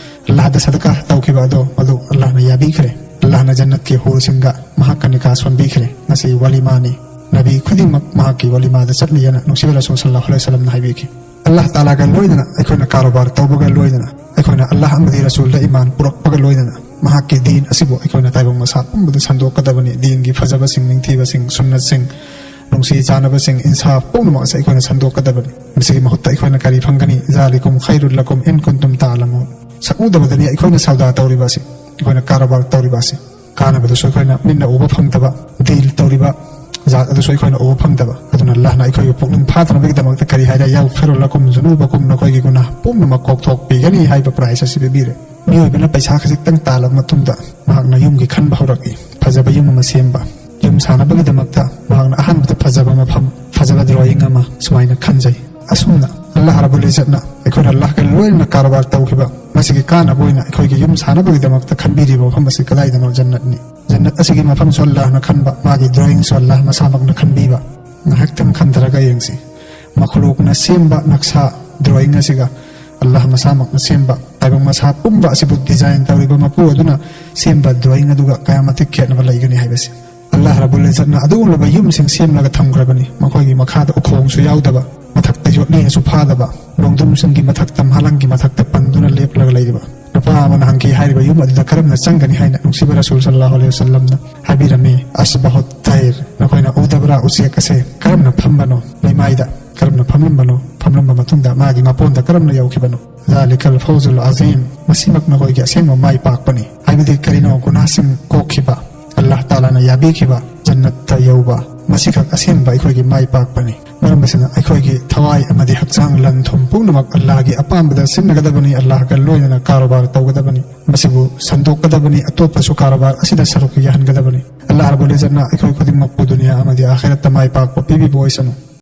ꯑꯜꯂꯥꯍꯗ ꯁꯗꯀꯥ ꯇꯧꯈꯤꯕ ꯑꯗꯣ, ꯃꯗꯨ ꯑꯜꯂꯥꯍꯅ ꯌꯥꯕꯤꯈ꯭ꯔꯦ꯫ ꯑꯜꯂꯥꯍꯅ ꯖꯟꯅꯠꯀꯤ ꯍꯨꯔꯁꯤꯡꯒ ꯃꯍꯥꯛꯀ ꯅꯤꯀꯥ ꯁꯣꯟꯕꯤꯈ꯭ꯔꯦ꯫ ꯉꯁꯤ ꯋꯥꯂꯤꯃꯥꯅꯤ꯫ ꯅꯕꯤ ꯈꯨꯗꯤꯡꯃꯛ ꯃꯍꯥꯛꯀꯤ ꯋꯥꯂꯤꯃꯥꯗ ꯆꯠꯂꯤ" ꯍꯥꯏꯅ ꯅꯨꯡꯁꯤꯕ ꯔꯁꯨꯜ ꯁꯜꯂꯜꯂꯥꯍꯨ ꯑꯂꯩꯍꯤ ꯋꯥꯁꯜꯂꯝꯅ ꯍꯥꯏꯕꯤꯈꯤ꯫ ꯑꯜꯂꯥꯍ ꯇꯥꯂꯥꯒ ꯂꯣꯏꯅꯅ ꯑꯩꯈꯣꯏꯅ ꯀꯥꯔꯣꯕꯥꯔ ꯇꯧꯕꯒ ꯂꯣꯏꯅꯅ, ꯑꯩꯈꯣꯏꯅ ꯑꯜꯂꯥꯍ ꯑꯃꯗꯤ ꯔꯁꯨꯜꯗ ꯏꯃꯥꯟ ꯄꯨꯔꯛꯄꯒ ꯂꯣꯏꯅꯅ, ꯃꯍꯥꯛꯀꯤ ꯗꯤꯟ ꯑꯁꯤꯕꯨ ꯑꯩꯈꯣꯏꯅ ꯇꯥꯏꯕꯪ ꯃꯁꯥ ꯄꯨꯝꯕꯗ ꯁꯟꯗꯣꯛꯀꯗꯕꯅꯤ꯫ ꯗꯤꯟꯒꯤ ꯐꯖꯕꯁꯤꯡ, ꯅꯤꯡꯊꯤꯕꯁꯤꯡ, ꯁꯨꯟꯅꯠꯁꯤꯡ, ꯅꯨꯡꯁꯤ ꯆꯥꯟꯅꯕꯁꯤꯡ, ꯏꯟꯁꯥꯐ ꯄꯨꯝꯅꯃꯛ ꯑꯁꯤ ꯑꯩꯈꯣꯏꯅ ꯁꯟꯗꯣꯛꯀꯗꯕꯅꯤ꯫ ꯃꯁꯤꯒꯤ ꯃꯍꯨꯠꯇ ꯑꯩꯈꯣꯏꯅ ꯀꯔꯤ ꯐꯪꯒꯅꯤ? ذلكم خير لكم إن كنتم تعلمون꯫ ꯁꯛꯎꯗꯕꯗꯅꯤ ꯑꯩꯈꯣꯏꯅ ꯁꯧꯗꯥ ꯇꯧꯔꯤꯕ ꯑꯁꯤ, ꯑꯩꯈꯣꯏꯅ ꯀꯥꯔꯣꯕꯥꯔ ꯇꯧꯔꯤꯕ ꯑꯁꯤ꯫ ꯀꯥꯟꯅꯕꯗꯨꯁꯨ ꯑꯩꯈꯣꯏꯅ ꯃꯤꯠꯅ ꯎꯕ ꯐꯪꯗꯕ, ꯗꯤꯜ ꯇꯧꯔꯤꯕ ꯖꯥꯠ ꯑꯗꯨꯁꯨ ꯑꯩꯈꯣꯏꯅ ꯎꯕ ꯐꯪꯗꯕ꯫ ꯑꯗꯨꯅ ꯑꯜꯂꯥꯍꯅ ꯑꯩꯈꯣꯏꯕꯨ ꯄꯨꯛꯅꯤꯡ ꯐꯥꯗꯅꯕꯒꯤꯗꯃꯛꯇ ꯀꯔꯤ ꯍꯥꯏꯔꯦ? يغفر لكم ذنوبكم، ꯅꯈꯣꯏꯒꯤ ꯒꯨꯅꯥꯍ ꯄꯨꯝꯅꯃꯛ ꯀꯣꯛꯊꯣꯛꯄꯤꯒꯅꯤ ꯍꯥꯏꯕ ꯄ꯭ꯔꯥꯏꯖ ꯑꯁꯤ ꯄꯤꯕꯤꯔꯦ꯫ ꯃꯤꯑꯣꯏꯕꯅ ꯄꯩꯁꯥ ꯈꯖꯤꯛꯇꯪ ꯇꯥꯜꯂꯕ ꯃꯇꯨꯡꯗ ꯃꯍꯥꯛꯅ ꯌꯨꯝꯒꯤ ꯈꯟꯕ ꯍꯧꯔꯛꯏ꯫ ꯐꯖꯕ ꯌꯨꯝ ꯑꯃ ꯁꯦꯝꯕ, ꯌꯨꯝ ꯁꯥꯟꯅꯕꯒꯤꯗꯃꯛꯇ ꯃꯍꯥꯛꯅ ꯑꯍꯥꯟꯕꯗ ꯐꯖꯕ ꯃꯐꯝ, ꯐꯖꯕ ꯗ꯭ꯔꯣꯌꯤꯡ ꯑꯃ ꯁꯨꯃꯥꯏꯅ ꯈꯟꯖꯩ꯫ ꯑꯁꯨꯝꯅ ꯑꯜꯂꯥꯍ ꯔꯕꯨꯜ ꯏꯖꯠꯅ ꯑꯩꯈꯣꯏꯅ ꯑꯜꯂꯥꯍꯒ ꯂꯣꯏꯅꯅ ꯀꯔꯕꯥꯔ ꯇꯧꯈꯤꯕ, ꯃꯁꯤꯒꯤ ꯀꯥꯟꯅꯕ ꯑꯣꯏꯅ ꯑꯩꯈꯣꯏꯒꯤ ꯌꯨꯝ ꯁꯥꯟꯅꯕꯒꯤꯗꯃꯛꯇ ꯈꯟꯕꯤꯔꯤꯕ ꯃꯐꯝ ꯑꯁꯤ ꯀꯗꯥꯏꯗꯅꯣ? ꯖꯟꯅꯠꯅꯤ꯫ ꯖꯟꯅꯠ ꯑꯁꯤꯒꯤ ꯃꯐꯝꯁꯨ ꯑꯜꯂꯥꯍꯅ ꯈꯟꯕ, ꯃꯥꯒꯤ ꯗ꯭ꯔꯣꯌꯤꯡꯁꯨ ꯑꯜꯂꯥꯍ ꯃꯁꯥꯃꯛꯅ ꯈꯟꯕꯤꯕ꯫ ꯉꯥꯏꯍꯥꯛꯇꯪ ꯈꯟꯊꯔꯒ ꯌꯦꯡꯁꯤ꯫ ꯃꯈꯂꯨꯛꯅ ꯁꯦꯝꯕ ꯅꯛꯁꯥ, ꯗ꯭ꯔꯣꯌꯤꯡ ꯑꯁꯤꯒ ꯑꯜꯂꯥꯍ ꯃꯁꯥꯃꯛꯅ ꯁꯦꯝꯕ, ꯇꯥꯏꯕꯪ ꯃꯁꯥ ꯄꯨꯝꯕ ꯑꯁꯤꯕꯨ ꯗꯤꯖꯥꯏꯟ ꯇꯧꯔꯤꯕ ꯃꯄꯨ ꯑꯗꯨꯅ ꯁꯦꯝꯕ ꯗ꯭ꯔꯣꯌꯤꯡ ꯑꯗꯨꯒ ꯀꯌꯥꯝ ꯃꯇꯤꯛ ꯈꯦꯠꯅꯕ ꯂꯩꯒꯅꯤ ꯍꯥꯏꯕꯁꯤ꯫ ꯑꯜꯂꯥꯍ ꯔꯕꯨꯜ ꯏꯖꯠꯅ ꯑꯗꯨꯒꯨꯝꯂꯕ ꯌꯨꯝꯁꯤꯡ ꯁꯦꯝꯂꯒ ꯊꯝꯈ꯭ꯔꯕꯅꯤ, ꯃꯈꯣꯏꯒꯤ ꯃꯈꯥꯗ ꯎꯈꯣꯡꯁꯨ ꯌꯥꯎꯗꯕ, ꯃꯊꯛꯇ ꯌꯣꯠꯂꯤꯅꯁꯨ ꯐꯥꯗꯕ, ꯅꯣꯡꯗꯝꯁꯤꯡꯒꯤ ꯃꯊꯛꯇ ꯃꯥꯂꯪꯒꯤ ꯃꯊꯛꯇ ꯄꯟꯗꯨꯅ ꯂꯦꯞꯂꯒ ꯂꯩꯔꯤꯕ꯫ ꯅꯨꯄꯥ ꯑꯃꯅ ꯍꯪꯈꯤ, ꯍꯥꯏꯔꯤꯕ ꯌꯨꯝ ꯑꯗꯨꯗ ꯀꯔꯝꯅ ꯆꯪꯒꯅꯤ ꯍꯥꯏꯅ ꯅꯨꯡꯁꯤꯕ ꯔꯁꯨꯜ ꯁꯜꯂꯥꯍꯨ ꯑꯂꯩꯍꯤ ꯋꯁꯜꯂꯝꯅ ꯍꯥꯏꯕꯤꯔꯝꯃꯤ, "ꯑꯁꯕꯥꯍꯨꯠ ꯇꯥꯏꯔ, ꯅꯈꯣꯏꯅ ꯎꯗꯕ꯭ꯔꯥ ꯎꯆꯦꯛ ꯑꯁꯦ ꯀꯔꯝꯅ ꯐꯝꯕꯅꯣ ꯂꯩꯃꯥꯏꯗ, ꯀꯔꯝꯅ ꯐꯝꯂꯝꯕꯅꯣ, ꯐꯝꯂꯝꯕ ꯃꯇꯨꯡꯗ ꯃꯥꯒꯤ ꯃꯄꯣꯟꯗ ꯀꯔꯝꯅ ꯌꯧꯈꯤꯕꯅꯣ? ذلك الفوز العظيم, ꯃꯁꯤꯃꯛ ꯅꯈꯣꯏꯒꯤ ꯑꯁꯦꯡꯕ ꯃꯥꯏ ꯄꯥꯛꯄꯅꯤ"꯫ ꯍꯥꯏꯕꯗꯤ ꯀꯔꯤꯅꯣ? ꯒꯨꯅꯥꯍꯁꯤꯡ ꯀꯣꯛꯈꯤꯕ, ꯑꯜꯂꯥꯍ ꯇꯥꯂꯥꯅ ꯌꯥꯕꯤꯈꯤꯕ ꯖꯟꯅꯠꯇ ꯌꯧꯕ, ꯃꯁꯤꯈꯛ ꯑꯁꯦꯡꯕ ꯑꯩꯈꯣꯏꯒꯤ ꯃꯥꯏ ꯄꯥꯛꯄꯅꯤ꯫ ꯃꯔꯝ ꯑꯁꯤꯅ ꯑꯩꯈꯣꯏꯒꯤ ꯊꯋꯥꯏ ꯑꯃꯗꯤ ꯍꯛꯆꯥꯡ, ꯂꯟ ꯊꯨꯝ ꯄꯨꯝꯅꯃꯛ ꯑꯜꯂꯥꯍꯒꯤ ꯑꯄꯥꯝꯕꯗ ꯁꯤꯟꯅꯒꯗꯕꯅꯤ, ꯑꯜꯂꯥꯍꯒ ꯂꯣꯏꯅꯅ ꯀꯥꯔꯣꯕꯥꯔ ꯇꯧꯒꯗꯕꯅꯤ, ꯃꯁꯤꯕꯨ ꯁꯟꯗꯣꯛꯀꯗꯕꯅꯤ, ꯑꯇꯣꯞꯄꯁꯨ ꯀꯥꯔꯣꯕꯥꯔ ꯑꯁꯤꯗ ꯁꯔꯨꯛ ꯌꯥꯍꯟꯒꯗꯕꯅꯤ꯫ ꯑꯜꯂꯥꯍ ꯔꯕꯨꯜ ꯏꯖꯠꯅ ꯑꯩꯈꯣꯏ ꯈꯨꯗꯤꯡꯃꯛꯄꯨ ꯗꯨꯅꯤꯌꯥ ꯑꯃꯗꯤ ꯑꯥꯈꯤꯔꯠꯇ ꯃꯥꯏ ꯄꯥꯛꯄ ꯄꯤꯕꯤꯕ ꯑꯣꯏꯁꯅꯨ꯫